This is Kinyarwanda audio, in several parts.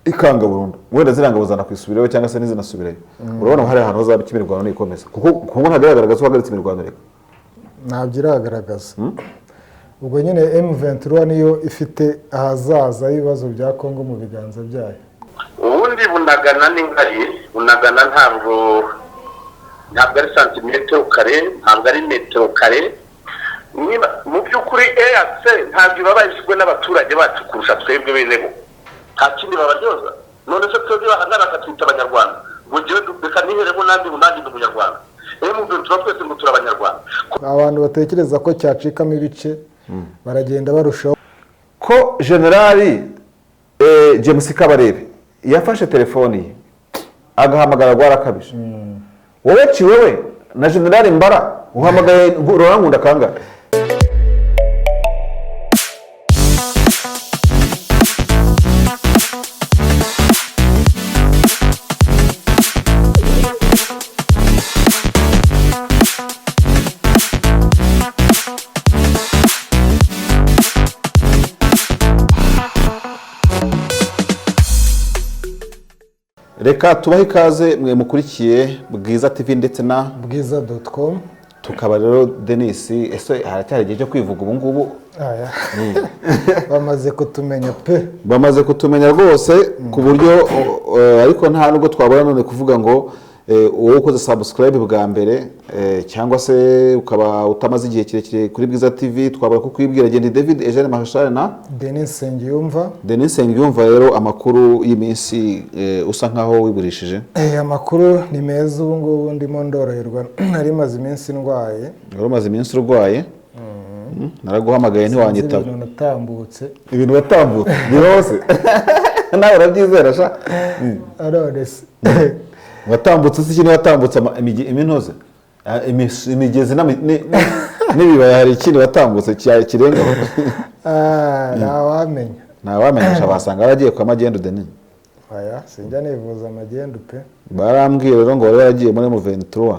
Ikanga burundu, wenda ziriya ngabo zanakwisubirayo cyangwa se ntizinasubirayo. Urabona hari ahantu hazaba imirwano nikomeza, kuko Kongo ntabwo iragaragaza ko ihagaritse imirwano reka. Ntabyo iragaragaza. Ubwo nyine M23 niyo ifite ahazaza y'ibibazo bya Kongo mu biganza byayo. Ubundi Bunagana ni ngari. Bunagana ntabwo ari santimetero kare, ntabwo ari metero kare. Niba mu by'ukuri EAC ntabwo ibabajwe n'abaturage bacu kurusha twebwe bene bo, nta kindi babaryoza. None se twebwe bahangana bakatwita Abanyarwanda, ngo njyewe reka nihereho nanjye ngo nanjye ndi Umunyarwanda, M23 twese ngo turi Abanyarwanda. Abantu batekereza ko cyacikamo ibice baragenda barushaho. Ko Generali James Kabarebe yafashe telefoni ye agahamagara Rwarakabije, wowe Ciwewe na Generali Mbara uhamagaye Laurent Nkunda kangahe? Reka tubahe ikaze mwe mukurikiye Bwiza TV ndetse na Bwiza.com. Tukaba rero, Denis, ese haracyari igihe cyo kwivuga ubu ngubu? Aya. Bamaze kutumenya pe. Bamaze kutumenya rwose ku buryo ariko nta nubwo twabona none kuvuga ngo wowe ukoze subscribe bwa mbere cyangwa se ukaba utamaze igihe kirekire kuri Bwiza TV, twabura kukwibwira. Genda David Eugene Mahashare na Denis Nsengiyumva. Denis Nsengiyumva. Rero amakuru y'iminsi, usa nkaho wiburishije. Amakuru ni meza ubu ngubu, ndimo ndoroherwa, nari maze iminsi ndwaye. Wari umaze iminsi urwaye. Naraguhamagaye ntiwanyitaba. Ibintu natambutse. Ibintu watambutse ni hose nawe urabyizera sha? None se? Watambutse se ikindi? Watambutse imintoze, imigezi n'ibibaya, hari ikindi watambutse kirengaho? Ah, ntawamenya. Ntawamenyesha, basanga baragiye kwa magendu, Denis. Aya, sinjya nivuza amagendu pe. Barambwiye rero ngo bari baragiye muri M23,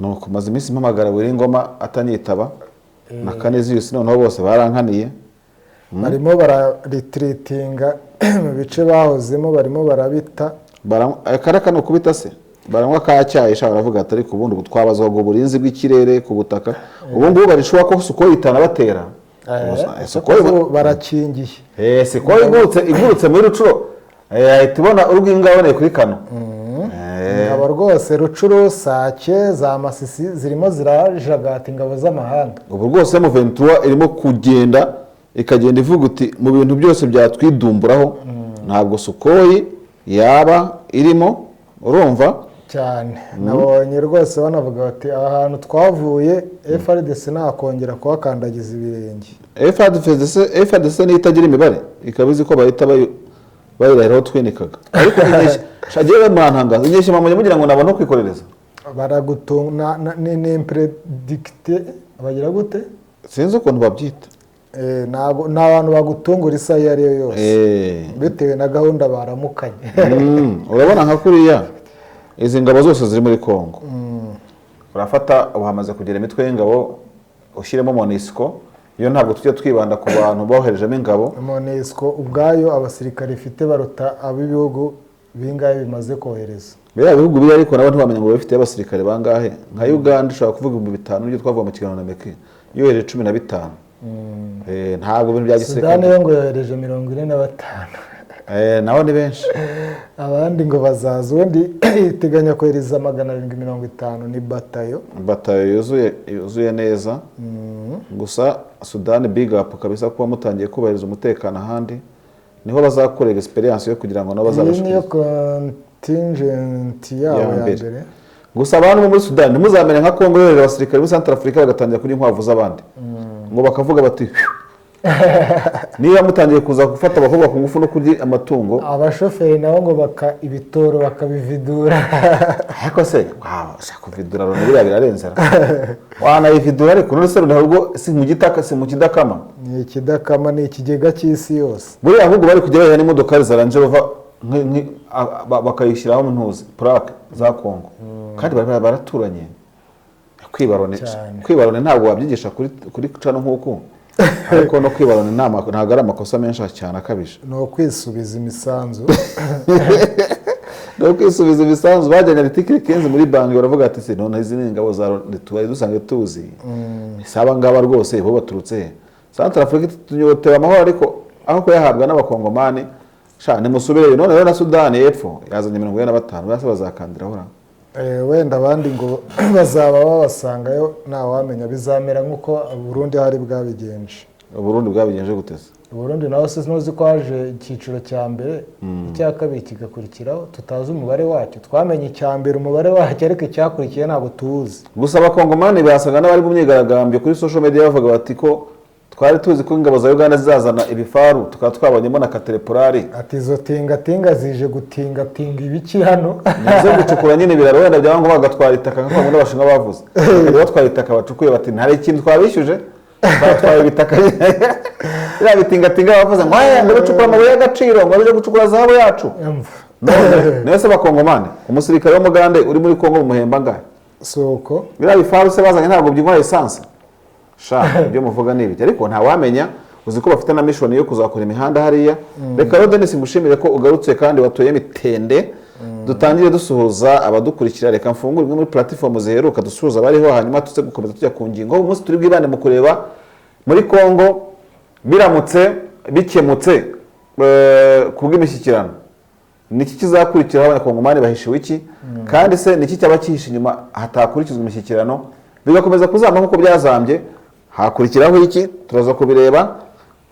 nuko maze iminsi mpamagara buri ngoma atanyitaba na Kaneziyusi, noneho bose barankaniye. Barimo bararetreatinga mu bice bahozemo, barimo barabita. Akaraka ni ukubita se, baranywa ka cyayi sha, baravuga ati ariko ubundi ubu twabazwaga uburinzi bw'ikirere ku butaka, ubu ngubu barishuwa ko Sukhoi itanabatera. Sukhoi Ubu barakingiye. Sukhoi igurutse muri Rucuro, ahita ibona urw'imbwa kuri kano. Ingabo rwose, Rucuru, Sake, za Masisi zirimo zirajagata ingabo z'amahanga. Ubu rwose M23 irimo kugenda, ikagenda ivuga uti mu bintu byose byatwidumburaho ntabwo Sukhoi yaba irimo, urumva? Cyane, nabonye rwose banavuga bati aha hantu twavuye FARDC ntakongera kuhakandagiza ibirenge. FARDC niyo itagira imibare, ikaba izi ko bahita bayirahiraho twinikaga, ariko shagiye murantangaza, inyeshyamba mujya mugira ngo nabona kwikorereza. Baragutunga ni impredicte, bagira gute? Sinzi ukuntu babyita. Ntabwo ni abantu bagutungura isaha iyo ari yo yose bitewe na gahunda baramukanye. Urabona nka kuriya izi ngabo zose ziri muri Congo, urafata ubu hamaze kugira imitwe y'ingabo, ushyiremo MONUSCO, iyo ntabwo tujya twibanda ku bantu boherejemo ingabo. MONUSCO ubwayo abasirikare ifite baruta ab'ibihugu bingahe bimaze kohereza? Biriya bihugu biri, ariko nabo ntiwamenya ngo bafite abasirikare bangahe. Nka Uganda ushobora kuvuga 5000, nibyo twavuga mu kiganiro na Meki, yohereje 15. Ntabwo ibintu bya Sudani gisirikare yo ngo yohereje 45. Naho ni benshi. Abandi ngo bazaza, ubundi iteganya kohereza 750, ni batayo. Batayo yuzuye, yuzuye neza. Gusa Sudani, big up kabisa kuba mutangiye kubahiriza umutekano ahandi, niho bazakorera experience yo kugira ngo nabo Iyi bazabashe niyo contingent yabo ya ya mbere. mbere. Gusa abantu bo muri Sudani ntimuzamere nka Kongo yohereje abasirikare muri Central Africa bagatangira kurya inkwavu z'abandi, ngo bakavuga bati niba mutangiye kuza gufata abakobwa ku ngufu no kurya amatungo. Abashoferi nabo ngo baka ibitoro bakabividura. Ariko se wow, shaka kuvidura Loni buriya birarenze ra. Wanayividura ariko none se Loni ahubwo si mu gitaka, si mu kidakama? Ni ikidakama, ni ikigega cy'isi yose. Buriya ahubwo bari kujya bayiha n'imodokari za Range Rover bakayishyiraho ntuzi plaque za Congo, kandi bari baraturanye. Kwiba Loni Cyane. Kwiba Loni ntabwo wabyigisha kuri cano nk'uku. Ariko no kwibarana inama ntabwo ari amakosa menshi cyane akabije. Ni ukwisubiza imisanzu. Ni ukwisubiza imisanzu. Bajyanye article 15 muri banki, baravuga ati: "Se none izi ni ingabo za Loni twari dusanzwe tuzi, si aba ngaba rwose, bo baturutse he?" Central Africa tunyotewe amahoro, ariko aho kuyahabwa n'Abakongomani, sha nimusubireyo. None rero na Sudani y'Epfo yazanye 45, bose bazakandiraho ra. Wenda abandi ngo bazaba babasangayo, ntawamenya, bizamera nk'uko Burundi hari bwabigenje. Uburundi bwabigenje gute se? Burundi nawe se ntuzi ko haje icyiciro cya mbere, icya kabiri kigakurikiraho, tutazi umubare wacyo? Twamenye icya mbere umubare wacyo, ariko icyakurikiye ntabwo tuwuzi. Gusa Abakongomani basaga n'abari mu myigaragambyo kuri social media, bavuga bati: "Ko twari tuzi ko ingabo za Uganda zizazana ibifaru, tukaba twabonyemo na Caterpillar." Ati: "Izo tingatinga zije gutingatinga ibiki hano?" Zo gucukura nyine ibiraro, wenda byaba ngombwa bagatwara itaka, nk'uko bamwe n'Abashinwa bavuze, bakajya batwara itaka bacukuye, bati: "Nta ikintu twabishyuje, batwaye ibitaka." Biriya bitingatinga bavuze ngo aya ngo bicukura amabuye y'agaciro, ngo bijye gucukura zahabu yacu. Umva. None niyo se Abakongomani, umusirikare w'Umugande uri muri Kongo bumuhemba angahe? Si uko? Biriya bifaru se bazanye ntabwo byunywa essence? Sha, ibyo muvuga ni ibiki? Ariko ntawamenya, uzi ko bafite na mission yo kuzakora imihanda hariya. Reka rero Denis ngushimire ko ugarutse kandi watuye mitende. Dutangire dusuhuza abadukurikira. Reka mfungure imwe muri platform ziheruka, dusuhuza abariho, hanyuma tuze gukomeza tujya ku ngingo. Uyu munsi turi bwibande mu kureba muri Kongo, biramutse bikemutse ku bw'imishyikirano, niki kizakurikiraho? Abakongomani bahishiwe iki? Kandi se niki cyaba cyihishe inyuma hatakurikizwa imishyikirano, bigakomeza kuzamba nk'uko byazambye? Hakurikiraho iki? Turaza kubireba.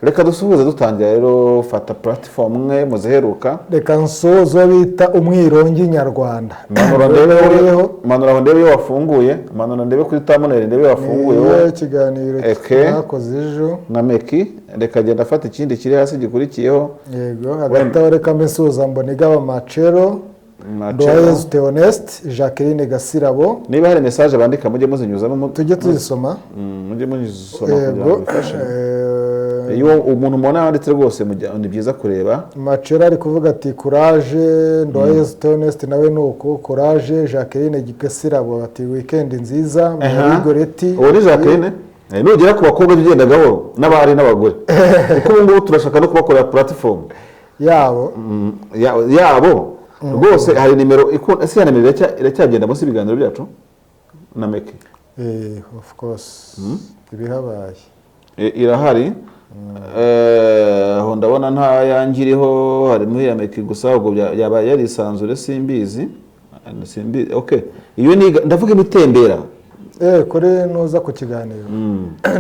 Reka dusuhuze dutangira rero. Fata platform imwe mu ziheruka. Reka nsozo bita Umwirongi Nyarwanda. Manura ndebe. Uriho. Manura aho ndebe iyo wafunguye. Manura ndebe kuri thumbnail, ndebe iyo wafunguye. Niyo ikiganiro Eke. mwakoze ejo. Na Meki. Reka genda afata ikindi kiri hasi gikurikiyeho. Yego, hagati aho reka mbe Mbonigaba Macero. Macero. Ndoyezu Theoneste, Jacqueline Gasirabo. Niba hari message bandika, mujye muzinyuzamo Tujye tuzisoma. Mujye muzisoma kugira ngo bifashe. Iyo umuntu mubona yanditse rwose, ni byiza kureba. Macero ari kuvuga ati: "Courage." Ndoyezu Theoneste nawe ni uko, courage. Jacqueline Gasirabo ati: "Weekend nziza." Marie Goreti. Uwo ni Jacqueline. Nugera ku bakobwa jya ugenda gahoro, n'abari n'abagore, kuko ubu ngubu turashaka no kubakorera platform yabo. Yabo rwose. Hari nimero ese ya nimero iracyagenda munsi y'ibiganiro byacu na Meki? Of course, ibihabaye. Irahari. Aho ndabona nta yanjye iriho, harimo iya Meki gusa. Ubwo yaba yarisanzure, simbizi. Simbizi. Okay, iyo ni ndavuga imitembera. Kuri nuza ku kiganiro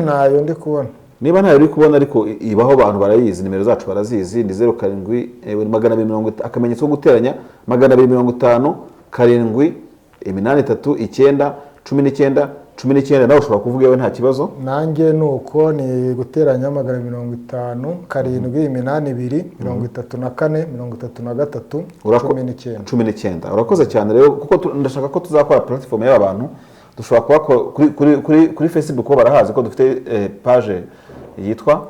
ntayo ndi kubona. Niba ntayo uri kubona, ariko ibaho, abantu barayizi, nimero zacu barazizi. Ni 07 250, akamenyetso ko guteranya, 257 839 19 19. Nawe ushobora kuvuga iwe, nta kibazo. Nanjye ni uko, ni guteranya 257 8 2 34 33 19. 19. Urakoze cyane rero, kuko ndashaka ko tuzakora platform y'aba bantu. Dushobora kuba kuri Facebook bo barahazi ko dufite page yitwa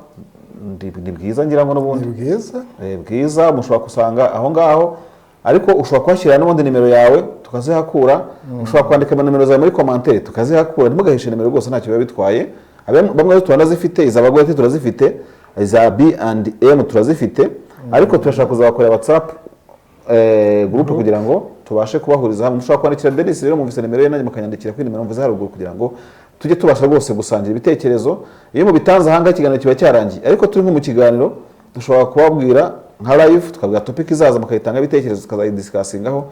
ni Bwiza, ngira ngo n'ubundi. Ni Bwiza. Bwiza, mushobora gusanga aho ngaho, ariko ushobora kuhashyira n'ubundi nimero yawe tukazihakura. Ushobora kwandika nimero zawe muri commentaire tukazihakura. Ntimugahishe nimero rwose, ntacyo biba bitwaye. Bamwe turanazifite, iz'abagore turazifite, iza B and M turazifite, ariko turashaka kuzabakorera WhatsApp group kugira ngo tubashe kubahuriza hamwe. Mushobora kwandikira Denis rero, mumvise nimero ye, nanjye mukanyandikira kuri nimero mvuze haruguru, kugira ngo tujye tubasha rwose gusangira ibitekerezo. Iyo mubitanze ahangaha, ikiganiro kiba cyarangiye, ariko turi nko mu kiganiro dushobora kubabwira nka live, tukabwira topic izaza, mukayitanga ibitekerezo, tukazayidiscussingaho.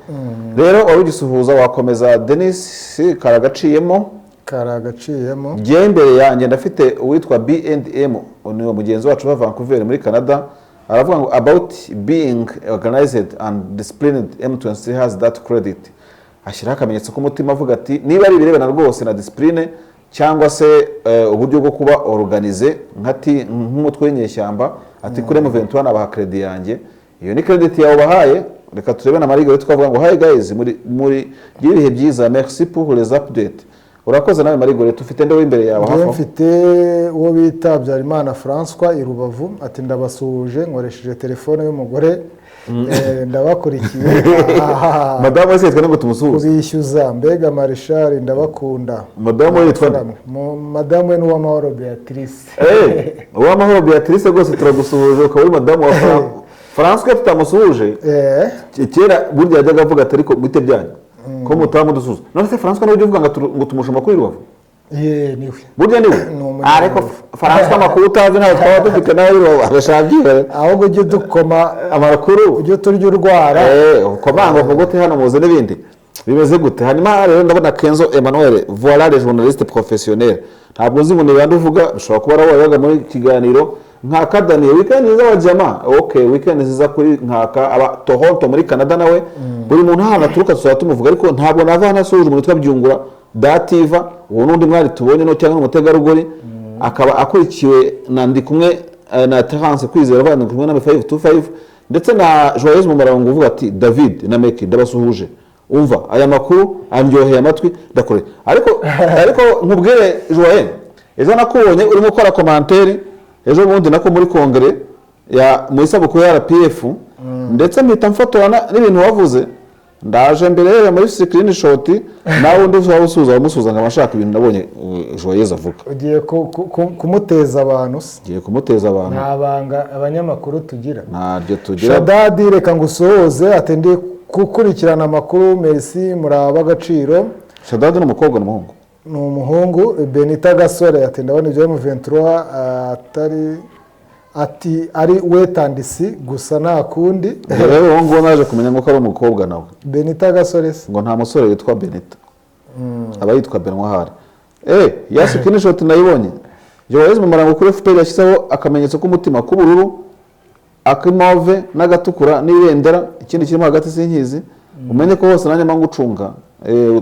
Rero wari ugisuhuza, wakomeza Denis, karagaciyemo. Karagaciyemo. Njyewe imbere yanjye ndafite uwitwa B&M, ni mugenzi wacu wa Vancouver muri Canada. Aravuga ngo: "About being organized and disciplined, M23 has that credit." Ashyiraho akamenyetso k'umutima, avuga ati: "Niba ari ibirebana rwose na discipline cyangwa se uburyo bwo kuba organisé nk'umutwe w'inyeshyamba," ati, "kuri M23 nabaha credit yanjye." Iyo ni credit yawe bahaye. Reka turebe na Marigore, twavuga ngo: "Hi guys, muri gira ibihe byiza, merci pour les updates." Urakoze nawe Marigore. Ufite nde w'imbere yawe hafi Njyewe aho? Mfite uwo bita Habyarimana François i Rubavu, ati: "Ndabasuhuje, nkoresheje telefone y'umugore, ndabakurikiye." Madamu wese yitwa ngo tumusuhuze? Kubishyuza mbega marishari, ndabakunda. Madamu we yitwa nde? Madamu we ni Uwamahoro Beatrice. Uwamahoro Beatrice, rwose turagusuhuje, ukaba uri madamu wa François tutamusuhuje. Kera burya yajyaga avuga ati: "Ariko bite byanyu ko mutaba mudusuhuza?" None se François nawe ujya uvuga ngo tumushe amakuru i Rubavu? Ye, niwe. Burya niwe? Ni umunyarubavu. Ariko François, amakuru utazi ntabwo twaba dufite nawe i Rubavu arashaka. Ahubwo ujye dukoma amakuru. Ujye turya urwara. Komanga uvuga uti: "Hano muze n'ibindi bimeze gute?" Hanyuma rero ndabona Kenzo Emmanuel: "Voilà les journalistes professionnels." Ntabwo nzi ngo ni bande uvuga, bishobora kuba ari wabaga muri kiganiro. Nkaka Daniel: "Weekend nziza wa jama." Okay, weekend nziza kuri Nkaka aba Toronto muri Canada. Nawe buri muntu ahantu aturuka tuzaba tumuvuga, ariko ntabwo nava hano asuhuje umuntu witwa Byungura Dativa. Uwo n'undi mwari tubonye no cyangwa umutegarugori, akaba akurikiwe na ndi kumwe na Terence Kwizera uvuga: "Ndi kumwe na 525," ndetse na Joyeuse Mumarango uvuga ati: "David na Meki, ndabasuhuje, umva aya makuru andyoheye amatwi, ndakore." Ariko nkubwire Joyeuse, ejo nakubonye urimo ukora commentaire, ejo bundi nako muri kongere ya mu isabukuru ya RPF, ndetse mpita mfotora n'ibintu wavuze. Ndaje mbere rero muri screenshot, nawe undi waba usuhuza wamusuhuza ngo abashaka ibintu nabonye Joyeuse avuga. Ugiye kumuteza abantu se? Ngiye kumuteza abantu. Nta banga abanyamakuru tugira. Ntaryo tugira. Shadadi, reka ngusuhuze, ati: "Ndi gukurikirana amakuru, merci, muraba agaciro." Shadadi ni umukobwa n'umuhungu? Ni umuhungu. Benita Gasore ati: "Ndabona ibyo M23 atari ati ari wait and see gusa, nta kundi." Ubwo rero uwo nguwo naje kumenya ngo ko ari umukobwa nawe. Benita Gasore se? Ngo nta musore witwa Benita, aba yitwa Benoit. Hari ya screenshot nayibonye. Joyeuse Mumarango kuri FPR yashyizeho akamenyetso k'umutima k'ubururu, ak'imove n'agatukura n'ibendera, ikindi kirimo hagati sinkizi. Umenye ko hose nanjye mba ngucunga,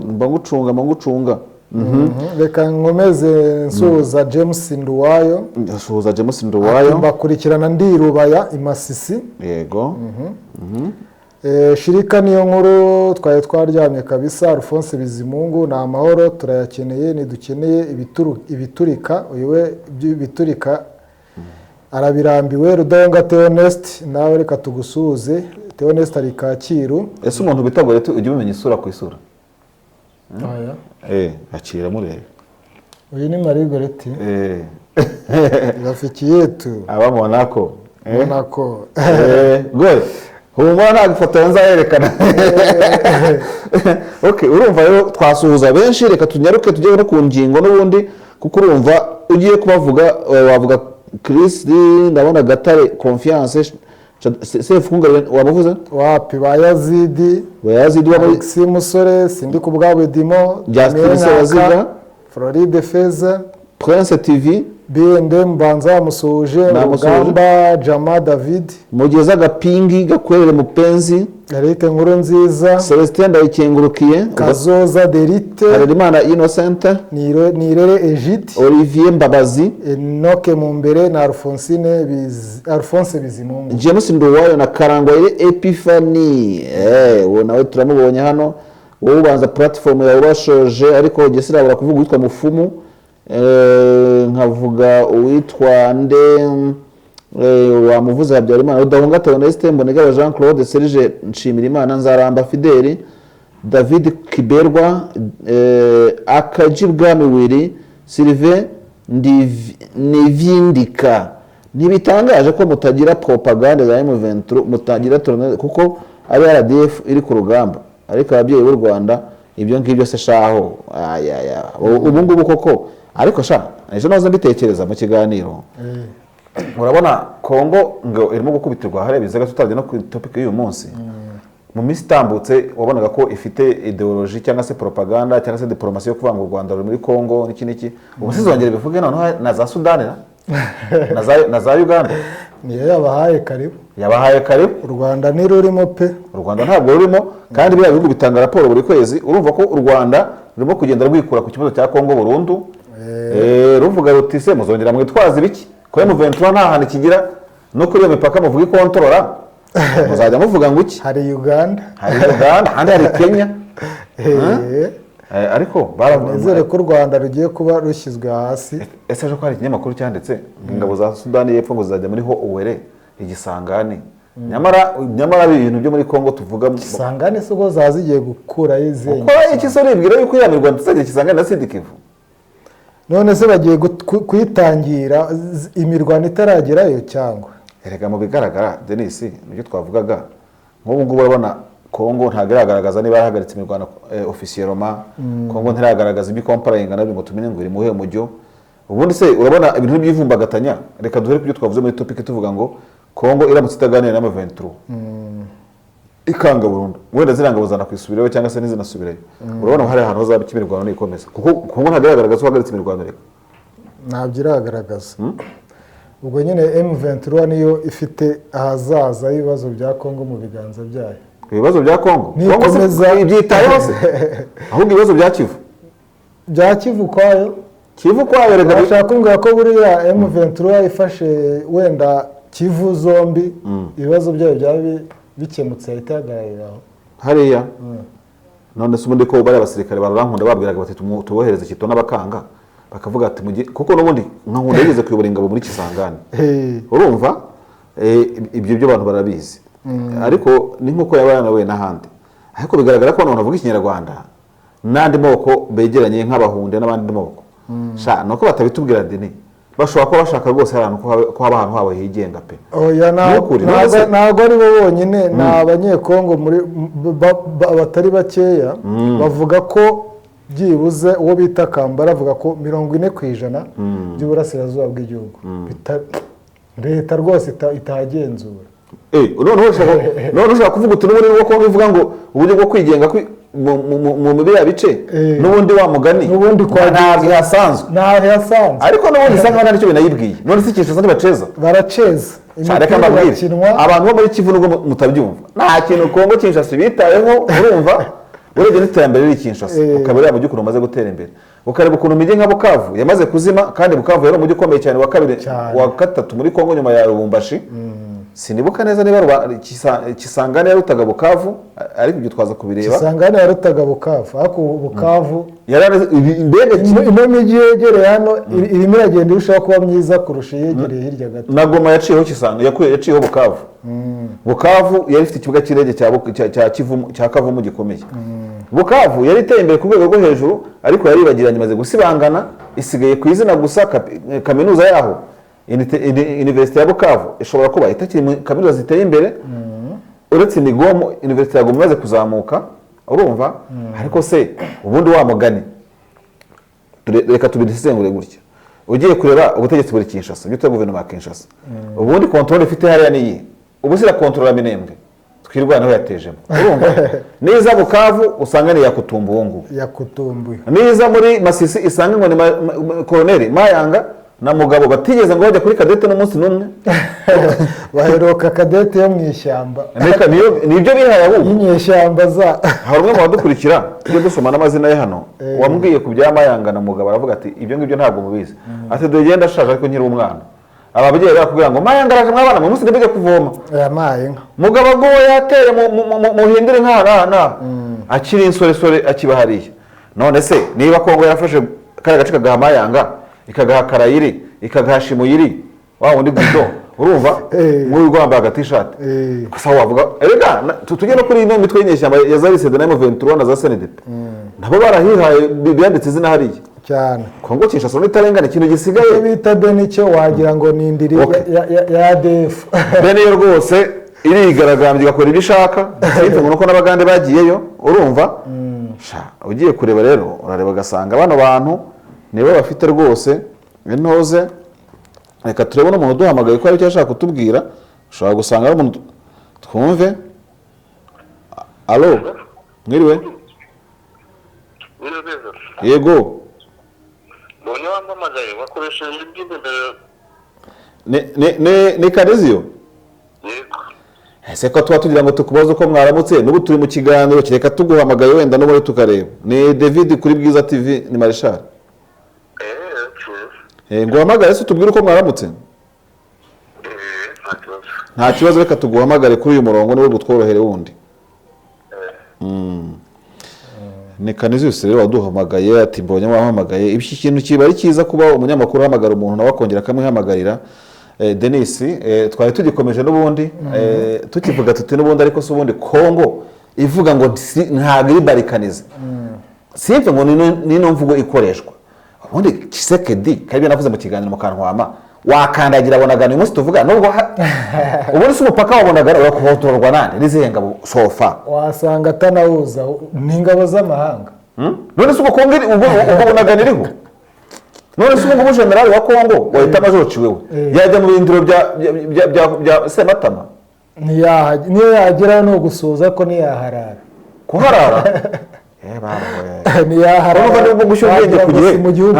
mba ngucunga, mba ngucunga. Reka nkomeze nsuhuza James Nduwayo. Suhuza James Nduwayo. "Mbakurikirana ndi Rubaya i Masisi." Yego. Shirika niyo nkuru, twari twaryamye kabisa. Alphonse Bizimungu: "Ni amahoro, turayakeneye, ntidukeneye ibiturika." Uyu we ibiturika arabirambiwe. Rudahunga Theoneste, nawe reka tugusuhuze. Theoneste ari Kacyiru. Ese umuntu bita Goreti ujya umenya isura ku isura? Oya. Akira murebe. Uyu ni Marie Goreti, rafiki yetu. Aba Monaco. Monaco. Gore, humura, ntabwo ifoto yawe nzayerekana. Okay, urumva rero twasuhuza benshi. Reka tunyaruke tujye no ku ngingo n'ubundi, kuko urumva ugiye kubavuga, wavuga Chris, ndabona Gatare Confiance, Sefunga wamuvuze? Wapi, ba Yazidi. Bayazidi wa Alexis Musore, Sindi ku bwabo, Dimo. Justin Damien Sebaziga. Nkaka, Floride Feza. Prince TV. B&M Mbanza wamusuhuje. Namusuhuje. Rugamba Jama David. Mugeza Gapingi Gakwerere Mupenzi. Eric Nkuru Nziza. Celestin Ndayikengurukiye. Kazoza Derite. Harerimana Innocent. Nirere Egide. Olivier Mbabazi. Enoke Mumbere na Alphonse Bizimungu. James Nduwayo na Karangwayire Epiphany. Uwo nawe turamubonye hano. Wowe ubanza platform yawe bashoje, ariko jye sinabura kuvuga uwitwa Mufumu, nkavuga uwitwa nde, wamuvuze Habyarimana, Rudahunga Theoneste, Mbonigaba Jean Claude, Serge Nshimirimana, Nzaramba Fideli, David Kiberwa, Akajibwami Willy, Sylvain Nivindika. Ntibitangaje ko mutagira propagande za M23, mutagira tourne, kuko ari RDF iri ku rugamba, ariko ababyeyi b'u Rwanda ibyo ngibyo se shaho ayaya ubu ngubu koko. Ariko sha, ejo nahoze mbitekereza mu kiganiro, urabona Kongo ngo irimo gukubitirwa hariya bizaga, tutarajya no ku topic y'uyu munsi. Mu minsi itambutse wabonaga ko ifite ideology cyangwa se propaganda cyangwa se diplomasi yo kuvuga ngo u Rwanda ruri muri Kongo n'iki n'iki. Ubu sizongera bivuge noneho na za Sudani na za Uganda. Niyo yabahaye karibu. Yabahaye karibu. U Rwanda ntirurimo pe. U Rwanda ntabwo rurimo, kandi biriya bihugu bitanga raporo buri kwezi. Urumva ko u Rwanda rurimo kugenda rwikura ku kibazo cya Kongo burundu. Ruvuga ruti: "Se muzongera mwitwaza ibiki ko M23 nta hantu kigira no kuri iyo mipaka muvuga ikontorora, muzajya muvuga ngo iki?" Hari Uganda. Hari Uganda, ahandi hari Kenya. Ariko Nizere ko u Rwanda rugiye kuba rushyizwe hasi. Ese ejo ko hari ikinyamakuru cyanditse ngo ingabo za Sudani y'Epfo ngo zizajya muri ho Uwere igisangani, nyamara ibintu byo muri Kongo tuvuga Kisangani se ubwo zaza zigiye gukurayo izihe? Ukora iki se uribwira yuko iriya mirwano tuzagira Kisangani na Sud Kivu? None se bagiye kuyitangira imirwano itaragerayo cyangwa? Erega mu bigaragara, Denis, nibyo twavugaga, nk'ubu ngubu urabona Kongo ntabwo iragaragaza niba yarahagaritse imirwano officiellement. Kongo ntiragaragaza ibyo ikompararinga nabyo ngo tumenye ngo iri muhe mujyo. Ubundi se urabona ibintu byivumbagatanya? Reka duhere ku byo twavuze muri topic, tuvuga ngo Kongo iramutse itaganira na M23 ikanga burundu, wenda ziriya ngabo zanakwisubirayo cyangwa se ntizinasubirayo, urabona hari ahantu hazaba imirwano nikomeza, kuko Kongo ntabwo iragaragaza ko ihagaritse imirwano reka. Ntabyo iragaragaza. Ubwo nyine M23 niyo ifite ahazaza h'ibibazo bya Kongo mu biganza byayo. Ibibazo bya Kongo, Kongo se ibyitayeho se? Ahubwo ibibazo bya Kivu. Bya Kivu kwayo. Kivu kwayo reka. Bashaka kumbwira ko buriya M23 ifashe wenda Kivu zombi, ibibazo byayo byaba bikemutse, yahita ihagarariraho? Hariya none se ubundi ko bariya basirikare bararankunda babwiraga bati tubohereze Kito n'abakanga, bakavuga ati mujye, kuko n'ubundi nka Nkunda yigeze kuyobora ingabo muri Kisangani. Urumva ibyo byo abantu barabizi, ariko ni nk'uko yaba yanawe n'ahandi. Ariko bigaragara ko abantu bavuga ikinyarwanda n'andi moko begeranye nk'abahunde n'abandi moko sha nuko batabitubwira dini, bashobora kuba bashaka rwose hari ahantu ko haba ahantu habo higenga pe. Oya, Ni ukuri, ntabwo ari bo bonyine, ni abanyekongo muri batari bakeya bavuga ko byibuze uwo bita Kambara avuga ko 40% by'uburasirazuba bw'igihugu leta rwose itahagenzura. None ushaka kuvuga uti n'ubundi bwo Kongo ivuga ngo uburyo bwo kwigenga mu biriya bice, n'ubundi wa mugani N'ubundi ntabwo ihasanzwe. Ntaho yasanzwe. Ariko n'ubundi isa nkaho ntacyo binayibwiye. None se Kinshasa ntibaceza? Baraceza. Sha, reka imipira mbabwire, irakinwa. Abantu bo muri Kivu nubwo mutabyumva, nta kintu Kongo Kinshasa bitayeho. Urumva urebye n'iterambere riri Kinshasa, ukaba uriya mujyi ukuntu umaze gutera imbere, ukareba ukuntu imijyi nka Bukavu yamaze kuzima, kandi Bukavu yari umujyi ukomeye cyane wa kabiri, Cyane. wa gatatu muri Kongo nyuma ya Lubumbashi. Sinibuka neza niba Kisangani yarutaga Bukavu, ariko ibyo twaza kubireba. Kisangani yarutaga Bukavu, ariko ubu Bukavu Mbega ino mijyi yegereye hano irimo iragenda irushaho kuba myiza kurusha iyegereye hirya gato. Na Goma yaciyeho Kisanga, yaciyeho Bukavu. Bukavu yari ifite ikibuga cy'indege cya Kivumu, cya Kavumu gikomeye. Bukavu yari iteye imbere ku rwego rwo hejuru, ariko yaribagiranye, imaze gusibangana, isigaye ku izina gusa. Kaminuza yaho, Université ya Bukavu, ishobora kuba itakiri mu kaminuza ziteye imbere, uretse Nigomo, Université ya Goma imaze kuzamuka. Urumva ariko se ubundi wa mugani, reka tubisesengure gutya: ugiye kureba ubutegetsi buri Kinshasa, ibyo guverinoma ya Kinshasa, ubundi contrôle ifite hariya ni iyihe? Ubu irakontorora Minembwe, Twirwaneho yatejemo. Urumva niza Bukavu usanga ni Yakutumba uwo nguwo. Yakutumbuye. Niza muri Masisi isanga ngo ni Koroneri Mayanga na Mugabo batigeze ngo bajya kuri cadette n'umunsi n'umwe. Baheruka cadette yo mu ishyamba. Reka nibyo bihaye ahubwo. Y'inyeshyamba za Hari umwe mu badukurikira tujye dusoma n'amazina ye hano wambwiye ku bya Mayanga na Mugabo, aravuga ati ibyo ngibyo ntabwo mubizi, ati dore genda ashaje ariko nkiri umwana, ababyeyi barakubwira ngo Mayanga araje, mwabana mu munsi ntibajye kuvoma. Yamaye inka. Mugabo agowe yateye muhindure nk'aha n'aha n'aha, akiri insoresore akiba hariya. None se niba Kongo yarafashe kariya gace kagaha Mayanga, ikagaha Karayiri, ikagaha Shimuyiri wa wundi Guido, urumva nk'uyu wambaye agatishati, gusa wavuga erega tujye no kuri ino mitwe y'inyeshyamba ya za RCD na M23 na za CNDP, nabo barahihaye, byanditse izina hariya. Cyane. Kongo Kinshasa n'itarengana ikintu gisigaye. Icyo bita Beni cyo wagira ngo ni indiri ya ADF. Bene yo rwose irigaragambya igakora ibyo ishaka, sibyo ngo nuko n'abagande bagiyeyo. Urumva sha, ugiye kureba rero urareba ugasanga bano bantu nibo bafite rwose intoze. Reka turebe n'umuntu uduhamagaye ko hari icyo ashaka kutubwira, ushobora gusanga ari umuntu twumve. Allo, mwiriwe? Mwiriwe neza. Yego. Mbonye wampamagaye wakoresheje ijwi imbere. Ni Kareziyo? Yego. Ese ko tuba tugira ngo tukubaze uko mwaramutse, n'ubu turi mu kiganiro, kereka tuguhamagaye wenda n'ubundi tukareba. Ni David kuri Bwiza TV, ni Marshal. Okay. Nguhamagare se utubwire uko mwaramutse? Nta kibazo. Nta kibazo, reka tuguhamagare kuri uyu murongo niwo butworohere wundi. Ni Canisius rero waduhamagaye, ati mbonye wahamagaye. Iki kintu kiba ari cyiza, kuba umunyamakuru ahamagara umuntu nawe akongera akamwihamagarira. Denis, twari tugikomeje n'ubundi, tukivuga tuti n'ubundi ariko se ubundi Kongo ivuga ngo ntabwo iri balkanisé, simve ngo nino mvugo ikoreshwa. Ubundi Tshisekedi, kandi ibyo navuze mu kiganiro mu Kantwama, wakandagira Bunagana uyu munsi tuvuga nubwo ubundi si umupaka wa Bunagana urakotorwa nande n'izihe ngabo sofa? Wasanga atanawuza, ni ingabo z'amahanga. None se ubwo Kongo ubwo Bunagana iriho? None se ubu ngubu generali wa Kongo wahita majoro Ciwewe yajya mu birindiro bya Sematama? Niyo yagerayo ni ugusuhuza, ko ntiyaharara. Kuharara? Baba we. Ntiyaharara. Urumva niba gushyira ubwenge Wagira ku ngo gihe si mu gihugu.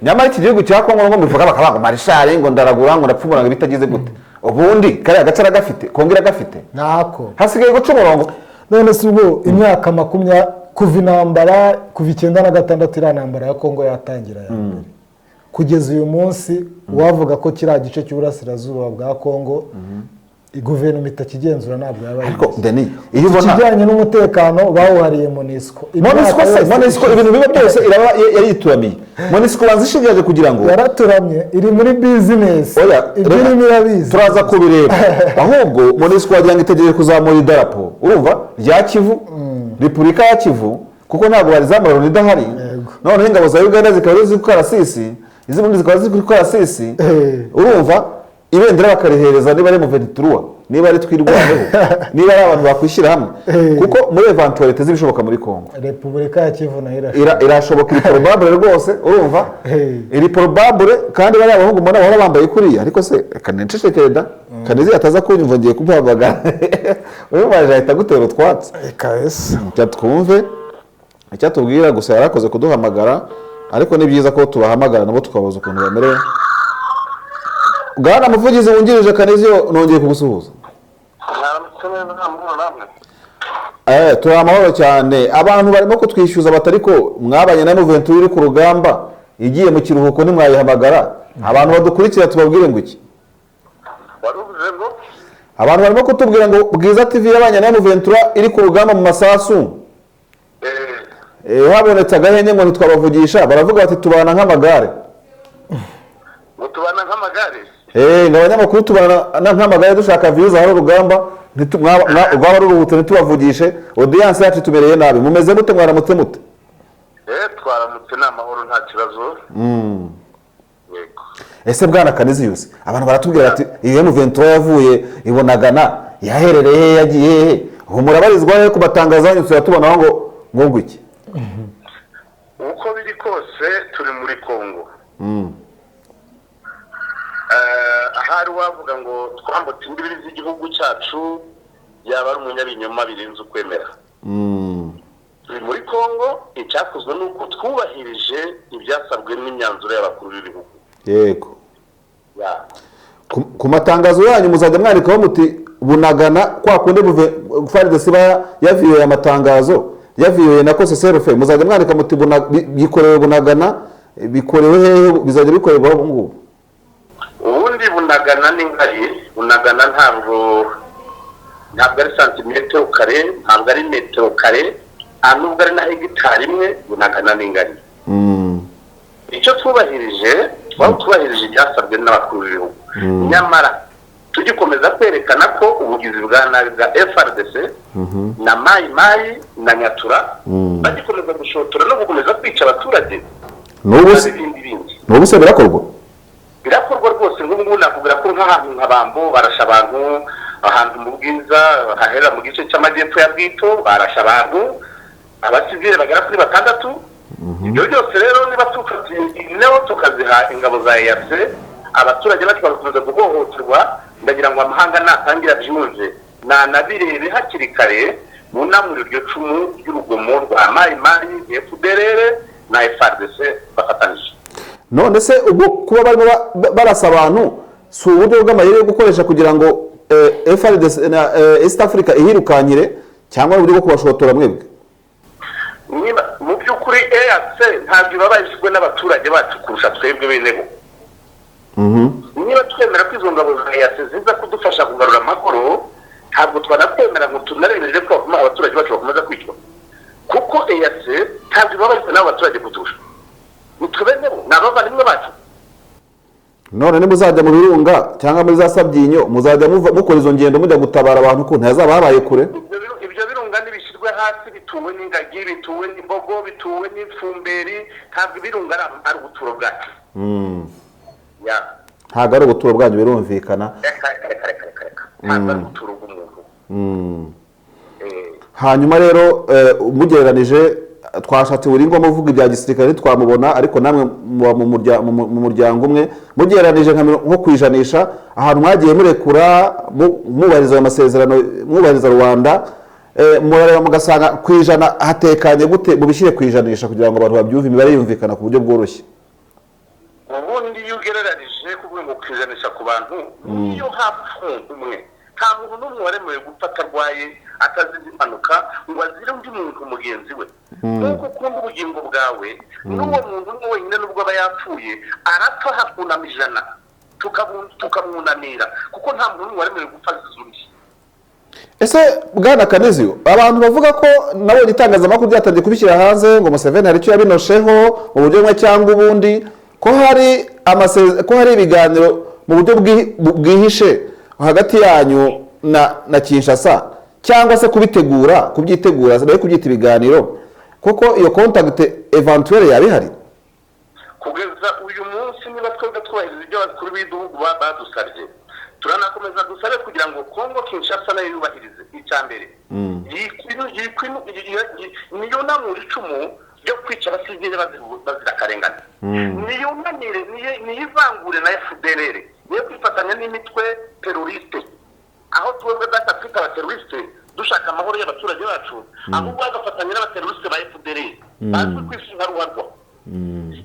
Nyamara iki gihugu cya Kongo ngo mbivuga bakavuga ngo marishari, ngo ndaragura, ngo ndapfumura, ngo bitagize gute. Ubundi kariya gace aragafite, Kongo iragafite. Ntako. Hasigaye guca umurongo. None se ubwo imyaka 20 kuva intambara, kuva 96 iriya ntambara ya Kongo yatangira ya mbere, kugeza uyu munsi, uwavuga ko kiriya gice cy'uburasirazuba bwa Kongo guverinoma itakigenzura ntabwo yaba Ariko yibeshye. Denis, iyo ubona Ikijyanye n'umutekano bawuhariye MONUSCO. MONUSCO se, MONUSCO ibintu biba byose iraba yarituramiye. MONUSCO banza ishingaje kugira ngo Yaraturamye, iri muri bizinesi. Oya, Ibyo irimo irabizi. Turaza kubireba. Ahubwo MONUSCO wagira ngo itegereje kuzamura idarapo, urumva, rya Kivu, Repubulika ya Kivu, kuko ntabwo barizamura Loni idahari. Noneho ingabo za Uganda zikaba ziri ku karasisi, iz'Uburundi zikaba ziri kuri karasisi. Urumva, ibendera bakarihereza niba ari M23, niba ari Twirwaneho, niba ari abantu bakwishyira hamwe, kuko muri éventualité z'ibishoboka muri Congo, Repubulika ya Kivu nayo irashoboka. Irashoboka, iri probable rwose, urumva, iri probable. Kandi bariya abahungu mbona bahora bambaye kuriya. Ariko se reka nicecekere da, Kanezi ataza kunyumva ngiye kumuhamagara. Uyu ahita agutera utwatsi. Kabisa. Reka twumve icyatubwira. Gusa yarakoze kuduhamagara, ariko ni byiza ko tubahamagara nabo tukabaza ukuntu bamerewe. Bwana muvugizi wungirije Kaniziyo, nongeye kugusuhuza. Mwaramutse neza, nta mahoro namwe? Turi amahoro cyane. Abantu barimo kutwishyuza batari ko mwabanye na M23 iri ku rugamba, igiye mu kiruhuko ntimwayihamagara. Abantu badukurikira tubabwire ngo iki? Wari uvuze ngo? Abantu barimo kutubwira ngo Bwiza TV yabanye na M23 iri ku rugamba mu masasu. Habonetse agahenge ngo ntitwabavugisha. Baravuga bati tubana nk'amagare. Ngo tubana nk'amagare? Ngo abanyamakuru tubana nk'amagare, dushaka views ahari urugamba, rwaba ruruhutse ntitubavugishe. Audience yacu itumereye nabi. Mumeze mute? Mwaramutse mute? Twaramutse, ni amahoro, nta kibazo, yego. Ese bwana Kaniziyusi, abantu baratubwira bati iyi M23 yavuye ibonagana yaherereye he, yagiye hehe? Ubu murabarizwa he? Ku matangazo yanyu turatubonaho ngo iki? Uko biri kose turi muri Kongo. Ahari wavuga ngo twambutse imbibi z'igihugu cyacu yaba ari umunyabinyoma birenze ukwemera. Turi muri Kongo. Icyakozwe ni uko twubahirije ibyasabwe n'imyanzuro y'abakuru b'ibihugu. Ya. Ku matangazo yanyu muzajya mwandikaho muti Bunagana, kwa kundi FARDC iba yaviyoye amatangazo, yaviyoye na kose serufe, muzajya mwandika muti bikorewe Bunagana, bikorewe hehe, bizajya bikorerwa ubu ngubu? Ubundi Bunagana ni ngari. Bunagana ntabwo ari santimetero kare, ntabwo ari metero kare, nta nubwo ari na hegitari imwe. Bunagana ni ngari. Icyo twubahirije, twaba twubahirije ibyasabwe n'abakuru b'ibihugu, nyamara tugikomeza kwerekana ko ubugizi bwa nabi bwa FARDC na Mayi Mayi na Nyatura bagikomeza gushotora no gukomeza kwica abaturage N'ubu se? n'ibindi bindi. N'ubu se birakorwa? Birakorwa rwose. Nk'ubu ngubu nakubwira ko nk'ahantu nka Bambo barasha abantu, ahantu mu Bwiza hahera mu gice cy'amajyepfo ya Bwito barasha abantu, abasivile bagera kuri batandatu. Ibyo byose rero niba tufatiye intebo tukaziha ingabo za EAC, abaturage bacu bagakomeza guhohoterwa, ndagira ngo amahanga natangira byumve nanabirebe hakiri kare, bunamure iryo cumu ry'urugomo rwa Mayi Mayi, FDLR na FARDC bafatanyije. None se ubwo kuba barimo barasa abantu si uburyo bw'amayeri yo gukoresha kugira ngo FARDC na East Africa ihirukankire, cyangwa ari uburyo bwo kubashotora mwebwe? Niba mu by'ukuri EAC ntabwo ibabajwe n'abaturage bacu kurusha twebwe bene bo. Niba twemera ko izo ngabo za EAC ziza kudufasha kugarura amahoro, ntabwo twanakwemera ngo tunareberere ko abaturage bacu bakomeza kwicwa, kuko Ntabwo ibabajwe n'abo baturage kuturusha. Ni bene bo, ni abavandimwe bacu. None nimuzajya mu birunga cyangwa muri za Sabyinyo, muzajya mukora izo ngendo mujya gutabara abantu, ko ntihazaba habaye kure? Ibyo birunga nibishyirwe hasi, bituwe n'ingagi, bituwe n'imbogo, bituwe n'ifumberi. Ntabwo ibirunga ari ubuturo bwacu. Ya. Ntabwo ari ubuturo bwanyu, birumvikana. Reka, reka, reka, reka, reka, reka, ntabwo ari ubuturo bw'umuntu. Hanyuma rero mugereranije, twashatse buri ngoma uvuga ibya gisirikare ntitwamubona, ariko namwe muba mu muryango umwe. Mugereranije nko kwijanisha, ahantu mwagiye murekura mwubahiriza ayo masezerano, mwubahiriza Rwanda, murareba mugasanga ku ijana hatekanye gute? Mubishyire ku ijanisha kugira ngo abantu babyumve, imibare yumvikana ku buryo bworoshye. Ubundi iyo ugereranije kuvuga ngo kwijanisha ku bantu, niyo hapfa umuntu umwe, nta muntu n'umwe waremewe gupfa atarwaye, atazize impanuka, ngo azire undi muntu mugenzi we. Nk'uko ukunda ubugingo bwawe, n'uwo muntu umwe wenyine, nubwo aba yapfuye, arapfa hakunama 100 tukamwunamira, kuko nta muntu n'umwe waremewe gupfa azize undi. Ese bwana Kaniziyo, abantu bavuga ko nabonye itangazamakuru ryatangiye kubishyira hanze ngo Museveni hari icyo yabinosheho mu buryo bumwe cyangwa ubundi, ko hari ibiganiro mu buryo bwihishe hagati yanyu na Kinshasa, cyangwa se kubitegura, kubyitegura, mbere kubyita ibiganiro, kuko iyo contact éventuelle yaba ihari? Kugeza uyu munsi, niba twebwe twubahiriza ibyo abakuru b'igihugu badusabye, turanakomeza dusabe kugira ngo Kongo Kinshasa nayo yubahirize. Icya mbere, niyunamure icumu ryo kwica abasivile bazira akarengane, niyunamire, niyivangure na FDLR, niyo kwifatanya n'imitwe terroriste. Aho twebwe data twita abaterroriste dushaka amahoro y'abaturage bacu, ahubwo bagafatanya n'abaterroriste ba FDLR bazwi ku isi nka ruharwa.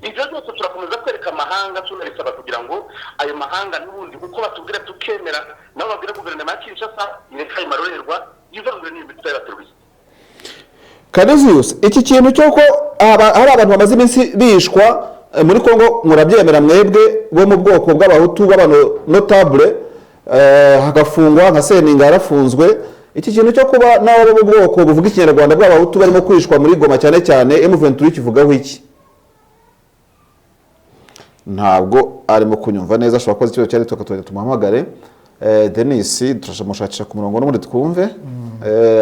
Ibyo byose turakomeza kwereka amahanga, tunabisaba kugira ngo ayo mahanga n'ubundi uko batubwira tukemera, nabo babwira guverinoma ya Kinshasa ireka ayo marorerwa, yivangure n'iyo mitwe y'abaterroriste. Canisius, iki kintu cy'uko hari abantu bamaze iminsi bishwa muri Congo, murabyemera mwebwe bo mu bwoko bw'Abahutu b'abantu notable, hagafungwa nka Seninga yarafunzwe? Iki kintu cyo kuba n'abo bo mu bwoko buvuga Ikinyarwanda bw'Abahutu barimo kwishwa muri Goma cyane cyane, M23 kivugaho iki? Ntabwo arimo kunyumva neza, ashobora kuba ikibazo cyari tukatongera tumuhamagare. Denis, turamushakisha ku murongo n'ubundi twumve.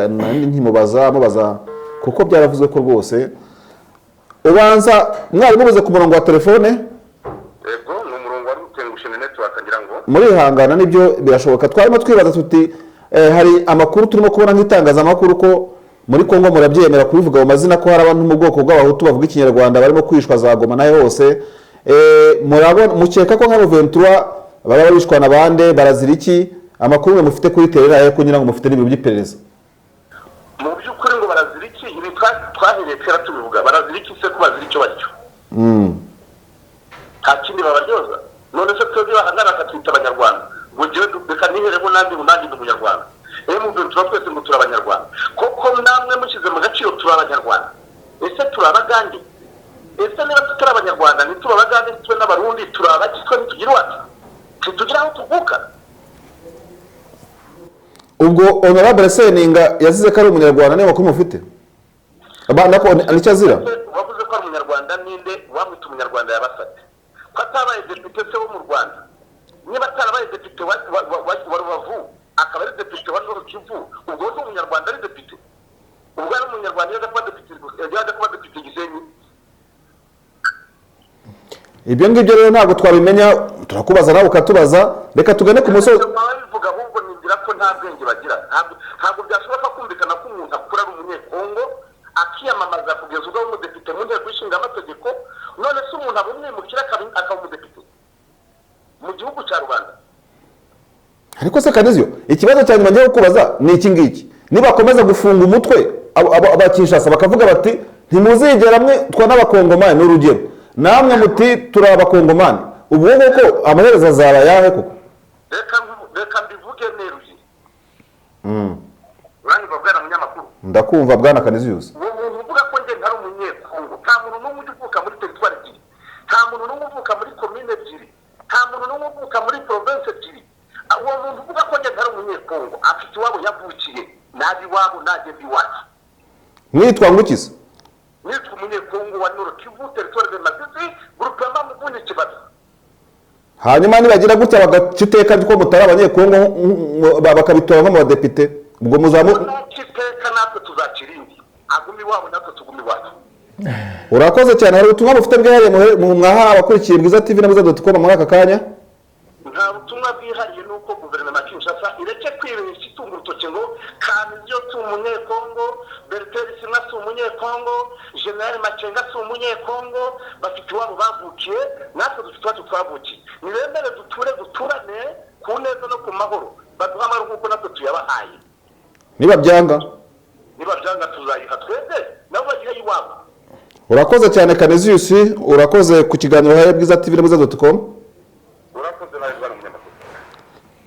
Nari nkimubaza mubaza kuko byaravuzwe ko rwose ubanza mwari mubuze ku murongo wa telefone. Yego, ni umurongo wari utengushye, ni network ngira ngo. Murihangana, nibyo, birashoboka. Twarimo twibaza tuti hari amakuru turimo kubona nk'itangazamakuru ko muri Kongo murabyemera kubivuga mu mazina, ko hari abantu mu bwoko bw'Abahutu bavuga Ikinyarwanda barimo kwishwa za Goma nayo hose. Murabona, mukeka ko nka M23 baba bishwa na bande? Barazira iki? Amakuru mwe mufite kuri terrain ayo kugira ngo mufite n'ibiro by'iperereza? Mu by'ukuri ngo barazira iki, ibi twahereye kera tubivuga. Barazira iki se ko bazira icyo baricyo? Nta kindi babaryoza. None se twebwe bahangana bakatwita Abanyarwanda, ngo njyewe reka nihereho nandi ngo nanjye ndi Umunyarwanda, M23 twese ngo turi Abanyarwanda, koko namwe mushyize mu gaciro turi Abanyarwanda? Ese turi Abagande? Ese niba tutari Abanyarwanda, ntituri Abagande, ntitube n'Abarundi, turi abaki? Twe ntitugira iwacu? Ntitugira aho tuvuka? Ubwo honorable Seninga yazize ko ari Umunyarwanda, niyo makuru mufite? Nako nicyo azira? Wavuze ko ari Umunyarwanda ninde? Wamwita Umunyarwanda yabasabye ko atabaye depite se wo mu Rwanda? Niba atarabaye depite wa Rubavu, akaba ari depite wa Nord Kivu, ubwo ni Umunyarwanda ari depite? Ubwo ari Umunyarwanda yaza kuba depite, yaza kuba depite Gisenyi? Ibyo ngibyo rero ntabwo twabimenya, turakubaza nawe ukatubaza. Reka tugane ku musozi. Babivuga ahubwo nibwira ko nta bwenge bagira. Ntabwo byashoboka kumvikana ko umuntu akura ari Umunyekongo, akiyamamaza kugeza ubwo aba umudepite mu nteko ishinga amategeko. None se umuntu aba umwimukira akaba umudepite mu gihugu cya rubanda? Ariko se Kaniziyo, ikibazo cya nyuma ngiye kukubaza ni iki ngiki: nibakomeza gufunga umutwe aba Kinshasa bakavuga bati ntimuzigera mwe twa n'Abakongomani, ni urugero, namwe muti turi Abakongomani, ubwo nguko amaherezo azaba ayahe koko? Reka mbivuge neruye. Uranyumva bwana munyamakuru? Ndakumva bwana Kaniziyusi. Uwo muntu uvuga ko njye ntari Umunyekongo, nta muntu n'umwe ujya uvuka muri teritwari ebyiri, nta muntu n'umwe uvuka muri komine ebyiri, nta muntu n'umwe uvuka muri province ebyiri. Uwo muntu uvuga ko njye ntari Umunyekongo afite iwabo yavukiye, nabi iwabo, nanjye mbi iwacu. Mwitwa ngukiza? Nitwa Umunyekongo. Umunyekongo wa Nord Kivu, territoire de Masisi, groupement Muvunyi, Kibabi. Hanyuma nibagira gutya bagaca iteka ko mutari Abanyekongo, bakabitora nko mu badepite, ubwo muzamu Naca iteka, natwe tuzacira indi. Aguma iwabo, natwe tuguma iwacu. Urakoze cyane. Hari ubutumwa bufite bwihariye mwaha abakurikiye Bwiza TV na Bwiza.com muri aka kanya? Nta butumwa bwihariye. Ni uko guverinoma ya Kinshasa ireke kwibeshya itunga urutoki ngo Kamizyo si umunyekongo, Bertin Bisimwa si umunyekongo, General Makenga si umunyekongo. Bafite iwabo bavukiye, natwe dufite iwacu twavukiye. Nibemere duture, duturane ku neza no ku mahoro, baduhe amahoro nk'uko natwe tuyabahaye. Niba byanga? Niba byanga, tuzayiha twebwe, nabo bagihe iwabo. Urakoze cyane Canisius, urakoze ku kiganiro uhaye Bwiza TV na Bwiza.com. Urakoze nawe, bwana munyamakuru.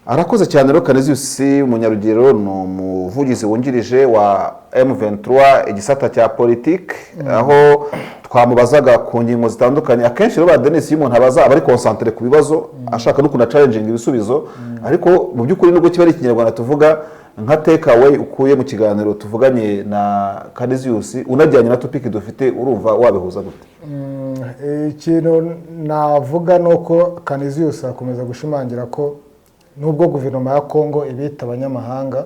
Arakoze cyane rero Canisius Munyarugero, ni umuvugizi wungirije wa M23, igisata cya politiki, aho twamubazaga ku ngingo zitandukanye. Akenshi rero ba Denis, iyo umuntu abaza aba ari concentré ku bibazo, ashaka n'ukuntu achallenginga ibisubizo. Ariko mu by'ukuri, nubwo kiba ari Ikinyarwanda tuvuga, nka take away ukuye mu kiganiro tuvuganye na Canisius, unajyanye na topic dufite, urumva wabihuza gute? Ikintu navuga ni uko Canisius akomeza gushimangira ko nubwo guverinoma ya Kongo ibita abanyamahanga,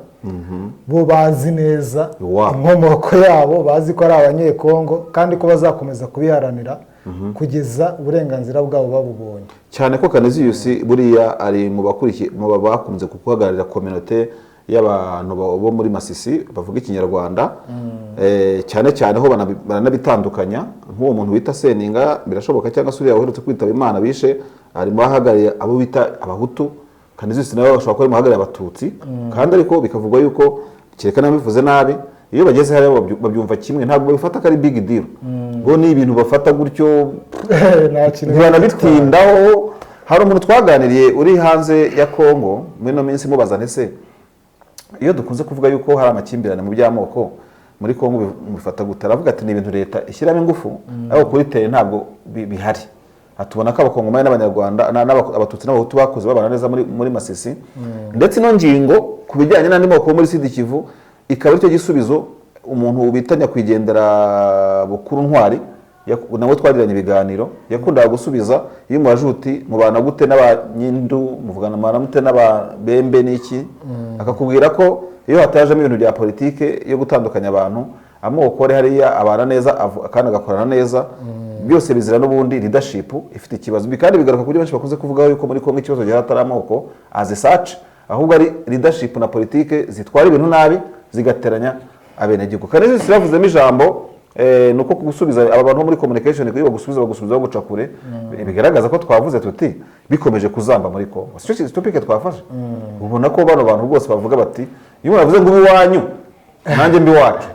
bo bazi neza inkomoko yabo, bazi ko ari Abanyekongo, kandi ko bazakomeza kubiharanira kugeza uburenganzira bwabo babubonye. Cyane ko Canisius buriya ari mu bakurikiye, mu bakunze guhagararira communauté y'abantu bo muri Masisi bavuga Ikinyarwanda. Cyane cyane ho baranabitandukanya. Nk'uwo muntu wita Seninga, birashoboka, cyangwa se uriya uherutse kwitaba Imana bishe, ari mu bahagarariye abo bita Abahutu. Canisius nawe bashobora kuba ari mu bahagarariye Abatutsi. Kandi ariko bikavugwa yuko, kereka nabivuze nabi, iyo bageze hariya babyumva kimwe, ntabwo babifata ko ari big deal, bo ni ibintu bafata gutyo. Nta kintu. Ntibanabitindaho. Hari umuntu twaganiriye uri hanze ya Kongo muri ino minsi, mubaza ese iyo dukunze kuvuga yuko hari amakimbirane mu by'amoko muri Kongo mubifata gute? Aravuga ati ni ibintu leta ishyiramo ingufu, ariko kuri terrain ntabwo bihari. Atubona ko Abakongomani n'Abanyarwanda Abatutsi n'Abahutu bakuze babana neza muri Masisi, ndetse ino ngingo ku bijyanye n'andi moko yo muri Sud Kivu ikaba aricyo gisubizo. Umuntu bita nyakwigendera Bukuru Ntwari, nawe twagiranye ibiganiro, yakundaga gusubiza iyo umubaje uti mubana gute n'Abanyindu, muvugana, mubana gute n'Ababembe n'iki, akakubwira ko iyo hatajemo ibintu bya politike yo gutandukanya abantu, amoko ari hariya abana neza, kandi agakorana neza. Byose bizira n'ubundi leadership ifite ikibazo. Ibi kandi bigaruka ku byo benshi bakunze kuvugaho yuko muri Kongo ikibazo gihari atari amoko as such, ahubwo ari leadership na politike zitwara ibintu nabi, zigateranya abenegihugu. Kandi yavuzemo ijambo, ni uko gusubiza aba bantu bo muri communication, iyo bagusubiza bagusubiza baguca kure. Bigaragaza ko twavuze tuti bikomeje kuzamba muri Kongo. Si topic twafashe? Ubona ko bano bantu bose bavuga bati iyo umuntu avuze ngo ube iwanyu nanjye mbi iwacu,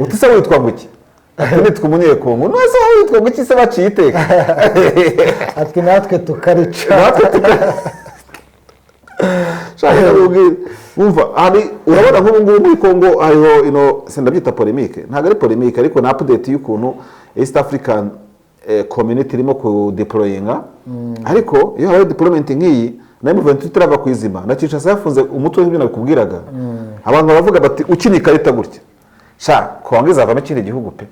uti se witwa ngo iki? Ati nitwa Umunyekongo. None se wowe witwa ngo iki se baciye iteka? Ati natwe tukarica. Natwe shaka kubwira, wumva hari, urabona nk'ubu ngubu muri Kongo hariho ino, sindabyita polémique, ntabwo ari polémique, ariko ni update y'ukuntu East African Community irimo kudeployinga. Ariko iyo habaye deployment nk'iyi na M23 itarava ku izima, na Kinshasa yafunze umutwe nk'ibyo nabikubwiraga, abantu baravuga bati ukina ikarita gutya, sha Kongo izavamo ikindi gihugu pe,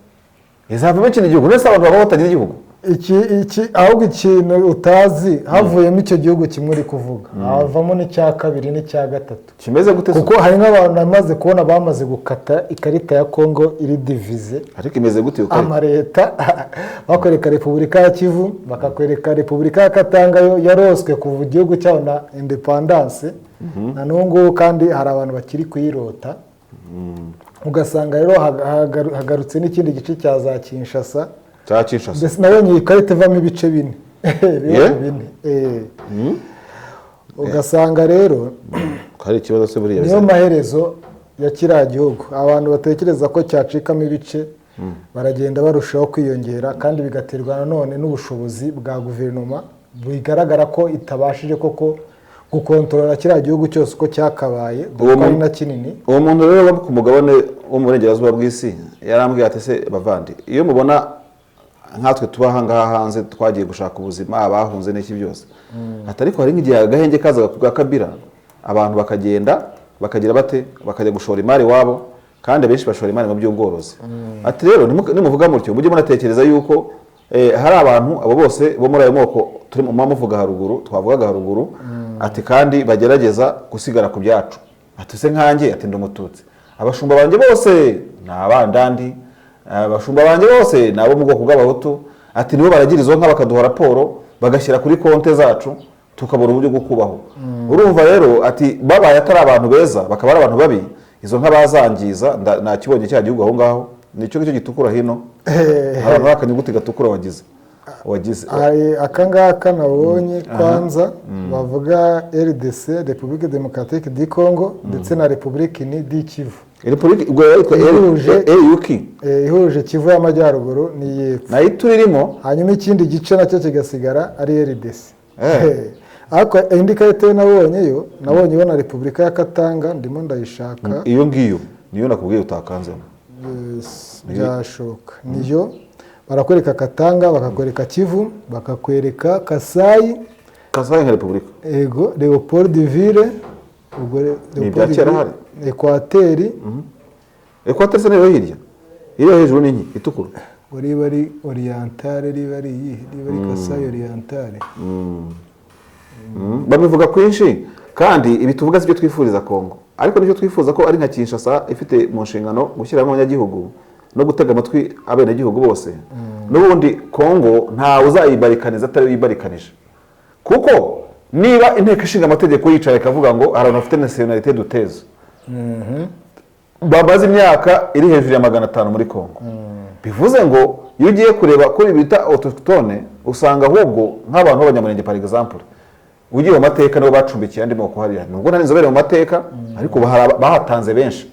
izavamo ikindi gihugu. Mbese abantu baba batagira igihugu. Iki ahubwo ikintu utazi, havuyemo icyo gihugu kimwe uri kuvuga, havamo n'icya kabiri n'icya gatatu. Kimeze gute se? Kuko hari nk'abantu namaze kubona bamaze gukata ikarita ya Kongo iri divisé. Ariko imeze gute iyo karita? Amaleta bakwereka Repubulika ya Kivu, bakakwereka Repubulika ya Katanga yo yaroswe kuva igihugu cyabo na indépendance na n'ubu ngubu, kandi hari abantu bakiri kuyirota. Ugasanga rero hagarutse n'ikindi gice cya za Kinshasa. Cya Kinshasa. Mbese nabonye iyi karita ivamo ibice bine, ibihugu bine. Ugasanga rero hari ikibazo se buriya? Niyo maherezo ya kiriya gihugu. Abantu batekereza ko cyacikamo ibice baragenda barushaho kwiyongera, kandi bigaterwa nanone n'ubushobozi bwa guverinoma, bigaragara ko itabashije koko gukontorora kiriya gihugu cyose uko cyakabaye, Uwo kuko ari na kinini. Uwo muntu rero wo ku mugabane wo mu burengerazuba bw'isi yarambwiye ati se bavandi, iyo mubona nkatwe tuba aha ngaha hanze twagiye gushaka ubuzima, abahunze n'iki byose, ati ariko hari nk'igihe agahenge kazaga ku bwa Kabila, abantu bakagenda bakagira bate, bakajya gushora imari iwabo. Kandi abenshi bashora imari mu by'ubworozi. Ati rero nimuvuga mutyo, mujye munatekereza yuko hari abantu abo bose bo muri ayo moko turi mu muvuga haruguru, twavugaga haruguru. Ati kandi bagerageza gusigara ku byacu. Ati se nkanjye, ati ndi Umututsi, abashumba banjye bose ni Abandandi, abashumba banjye bose ni abo mu bwoko bw'Abahutu. Ati nibo baragira izo nka, bakaduha raporo, bagashyira kuri konte zacu, tukabona uburyo bwo kubaho. Urumva rero, ati babaye atari abantu beza, bakaba ari abantu babi, izo nka bazangiza. Nakibonye cya gihugu aho ngaho, nicyo ngicyo gitukura hino, ahantu hari akanyuguti gatukura wagize. Hari akangaka nabonye kwanza bavuga RDC, République Démocratique du Congo, ndetse na République ni du Kivu. Repubulika ubwo yitwa Ihuje. RUK. Ihuje Kivu y'Amajyaruguru n'iy'Epfo. Nayo turirimo. Hanyuma ikindi gice nacyo kigasigara ari RDC. Ariko indi karita yo nabonye, yo na Repubulika ya Katanga, ndimo ndayishaka. Iyo ngiyo niyo nakubwiye utakanzemo. Yes, byashoboka niyo. Barakwereka Katanga, bakakwereka Kivu, bakakwereka Kasayi. Kasayi nka repubulika. Ego, Leopoldville ubwo Ni ibya kera hari. Ekwateri. Ekwateri se niyo hirya iriyo hejuru ni nki itukura? Ngo riba ari Orientale, riba ari iyihe, riba ari Kasayi Orientale. Babivuga kwinshi, kandi ibi tuvuga si byo twifuriza Kongo, ariko nicyo twifuza ko ari nka Kinshasa ifite mu nshingano gushyiramo abanyagihugu no gutega amatwi abenegihugu bose. N'ubundi Kongo ntawe uzayibarikaniza atari yibarikanije, kuko niba Inteko Ishinga Amategeko yicaye ikavuga ngo hari abantu bafite nationalité douteuse bamaze imyaka iri hejuru ya 500 muri Kongo, bivuze ngo iyo ugiye kureba kuri bita autochtone, usanga ahubwo nk'abantu b'Abanyamurenge, par exemple, ugiye mu mateka nibo bacumbikiye andi moko hariya, nubwo nta inzobere mu mateka, ariko bahatanze benshi,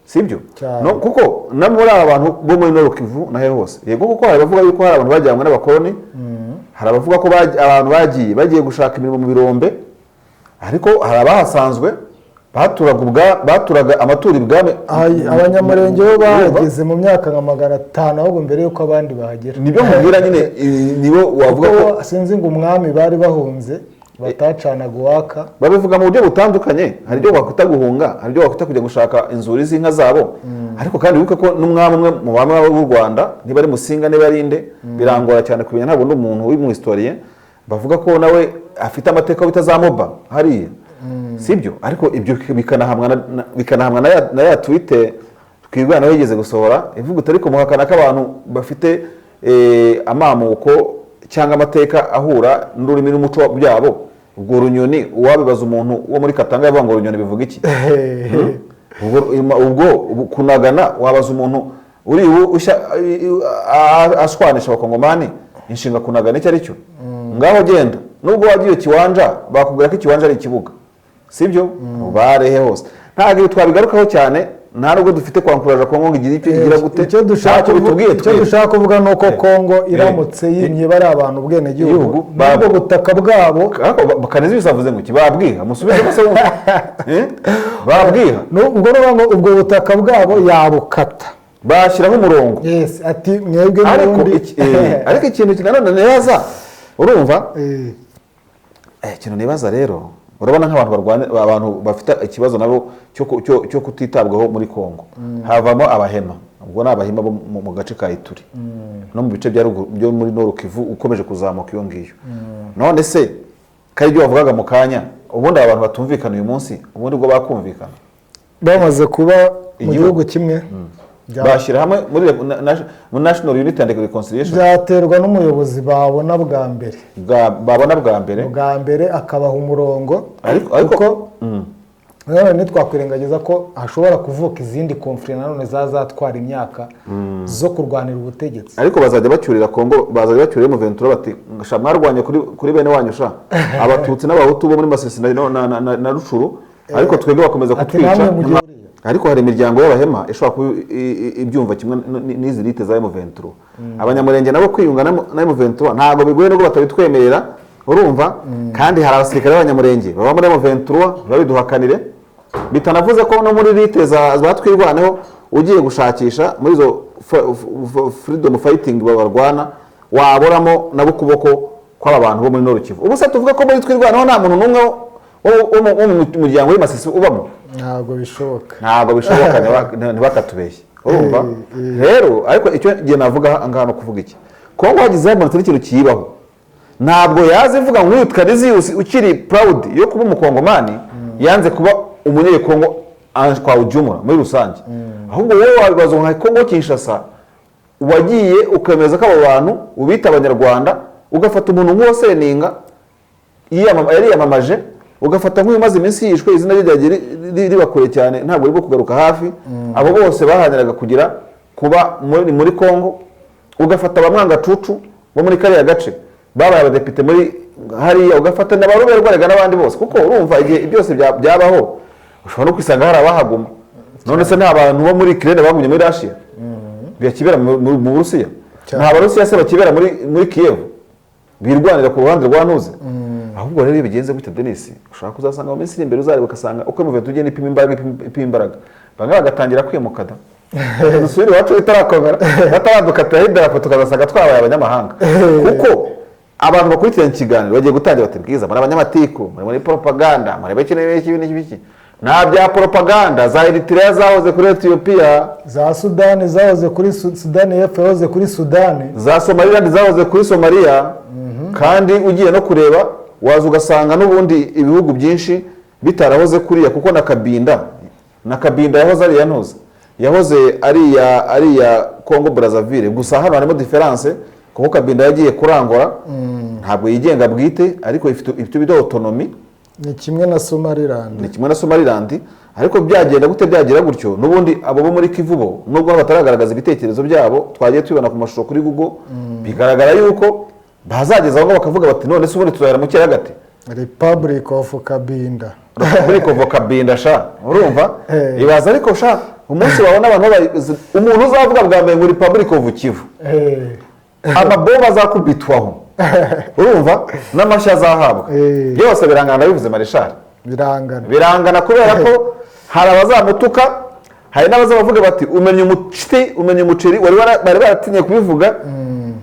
sibyo? Cyane. No, kuko no muri aba bantu bo muri Nord Kivu nahe hose, yego, kuko hari abavuga yuko hari abantu bajyanywe n'abakoloni, hari abavuga ko abantu bagiye gushaka imirimo mu birombe, ariko hari abahasanzwe baturaga amaturo ibwami. Abanyamurenge bo bahageze mu myaka nka 500 ahubwo mbere y'uko abandi bahagera. Nibyo nkubwira nyine, nibo wavuga ko Kuko sinzi ngo umwami bari bahunze batacanaga uwaka. Babivuga mu buryo butandukanye. Hari ibyo wakwita guhunga, hari ibyo wakwita kujya gushaka inzuri z'inka zabo. Ariko kandi wibuke ko n'umwami umwe mu bami b'u Rwanda, niba ari Musinga, niba ari inde, birangora cyane kumenya, ntabwo ndi umuntu w'umuhistorien, bavuga ko nawe afite amateka bita za Moba hariya, sibyo? Ariko ibyo bikanahamwa na ya tweet Twirwaneho yigeze gusohora ivuga uti ariko muhakana ko abantu bafite amamuko cyangwa amateka ahura n'ururimi n'umuco byabo. Ubwo Runyoni, uwabibaza umuntu wo muri Katanga yavuga ngo Runyoni bivuga iki? Ubwo kunagana, wabaza umuntu uri ubu ashwanisha Abakongomani inshinga kunagana icyo ari cyo. Ngaho genda, nubwo wagiye ikiwanja, bakubwira ko ikiwanja ari ikibuga, sibyo? Barehe hose ntabwo ibi twabigarukaho cyane, nta nubwo dufite kwankuraje Kongo ngo igire icyo igira gute. Icyo dushaka Ntacyo bitubwiye icyo twebwe. dushaka kuvuga ni uko Kongo iramutse yimye bari abantu ubwenegihugu Igihugu, n'ubwo butaka bwabo. Ariko Kanezi bisavuze ngo iki? Babwiha musubizemo se wumva? Babwiha. Ubwo ni ukuvuga ngo ubwo butaka bwabo yabukata. Bashyiraho umurongo. Yes, ati mwebwe Ariko n'ubundi. Ariko ikintu nanone neza, urumva, ikintu nibaza rero, urabona nk'abantu barwana, abantu bafite ikibazo nabo cyo kutitabwaho muri Kongo, havamo Abahema. Ubwo ni Abahema bo mu gace ka Ituri no mu bice bya ruguru byo muri Nord Kivu, ukomeje kuzamuka iyo ngiyo. None se kari ibyo bavugaga mu kanya, ubundi aba bantu batumvikana uyu munsi, ubundi bwo bakumvikana Bamaze kuba mu Igihugu. gihugu kimwe Bashyira hamwe muri muri National Unity and Reconciliation. Byaterwa n'umuyobozi babona bwa mbere. Babona bwa mbere. Bwa mbere akabaha umurongo. Ariko Kuko nanone ntitwakwirengagiza ko hashobora kuvuka izindi conflits nanone zazatwara imyaka zo kurwanira ubutegetsi. Ariko bazajya bacyurira Kongo, bazajya bacyurira M23 bati sha mwarwanye kuri bene wanyu, sha Abatutsi n'Abahutu bo muri Masisi na Rucuru, ariko twebwe bakomeza Ati kutwica. namwe mugiye. Ariko hari imiryango y'Abahema ishobora kuba ibyumva kimwe n'izi lutte za M23. Abanyamurenge nabo kwiyunga na M23 ntabwo bigoye, nubwo batabitwemerera, urumva. Kandi hari abasirikare b'Abanyamurenge baba muri M23, babiduhakanire, bitanavuze ko no muri lutte za Twirwaneho, ugiye gushakisha muri izo freedom fighting barwana, waboramo nabo ukuboko kw'aba bantu bo muri Nord Kivu. Ubu se tuvuga ko muri Twirwaneho nta muntu n'umwe wo mu muryango w'i Masisi ubamo? Ntabwo bishoboka. Ntabwo bishoboka, ntibakatubeshye, urumva? Rero ariko icyo gihe navuga aha ngaha no kuvuga iki, Kongo hagize habonetse n'ikintu kiyibaho, ntabwo yaza ivuga ngo nk'uyu Canisius ukiri proud yo kuba umukongomani, yanze kuba umunyekongo kwa ujumla, muri rusange. Ahubwo wowe wabibaza nka Kongo Kinshasa, wagiye ukemeza ko abo bantu ubita abanyarwanda, ugafata umuntu nk'uwo Seninga yariyamamaje, ugafata nk'uyu umaze iminsi yishwe, izina rye ryagiye riba kure cyane, ntabwo riri kugaruka hafi, abo bose baharaniraga kugira kuba muri Congo, ugafata abamwangacucu bo muri kariya gace babaye abadepite muri hariya, ugafata na ba Ruberwa n'abandi bose, kuko urumva igihe byose byabaho ushobora no kwisanga hari abahaguma. None se nta bantu bo muri Ukraine bagumye muri Russia bakibera mu Burusiya? Cyane. Nta Barusiya se bakibera muri Kiev birwanira ku ruhande rwa Ntuze? Ahubwo rero iyo bigenze gutya, Denis, ushobora kuzasanga mu minsi iri imbere uzareba ugasanga uko muvuye tugenda ipima imbaraga, ipima imbaraga, bamwe bagatangira kwimuka da, dusubire iwacu bitarakomera, bataradukatiraho idarapo, tukazasanga twabaye abanyamahanga. Kuko abantu bakurikirana ikiganiro bagiye gutangira bati: "Bwiza, muri abanyamatiku, muri propaganda, muri biki n'ibiki n'ibiki n'ibiki." Nta bya propaganda. Za Eritrea zahoze kuri Etiyopiya. Za Sudani zahoze kuri Sudani y'Epfo yahoze kuri Sudani. Za Somaliland zahoze kuri Somaliya. Kandi ugiye no kureba waza ugasanga n'ubundi ibihugu byinshi bitarahoze kuriya, kuko na Kabinda yahoze ari iya Ntuza, yahoze ari iya Congo Brazzaville. Gusa hano harimo différence, kuko Kabinda yagiye kurangura, ntabwo yigenga bwite, ariko ifite ibyo autonomie. Ni kimwe na Somaliland. Ni kimwe na Somaliland. Ariko byagenda gute, byagira gutyo, n'ubundi abo bo muri Kivu bo, nubwo bataragaragaza ibitekerezo byabo, twagiye tubibona ku mashusho kuri Google, bigaragara yuko bazageza aho ngaho bakavuga bati: "None se ubundi tuzahera mu gati?" Republic of Kabinda. Republic of Kabinda sha, urumva? Eh. Ibaza ariko sha, umunsi wabona abantu umuntu uzavuga bwa mbere ngo Republic of Kivu, amabomba azakubitwaho, urumva, n'amashyi azahabwa. Byose birangana, ndabivuze mareshali. Birangana. Birangana, kubera ko hari abazamutuka, hari n'abazabavuga bati: "Umenya umuceri, umenya umuceri wari bari baratinye kubivuga."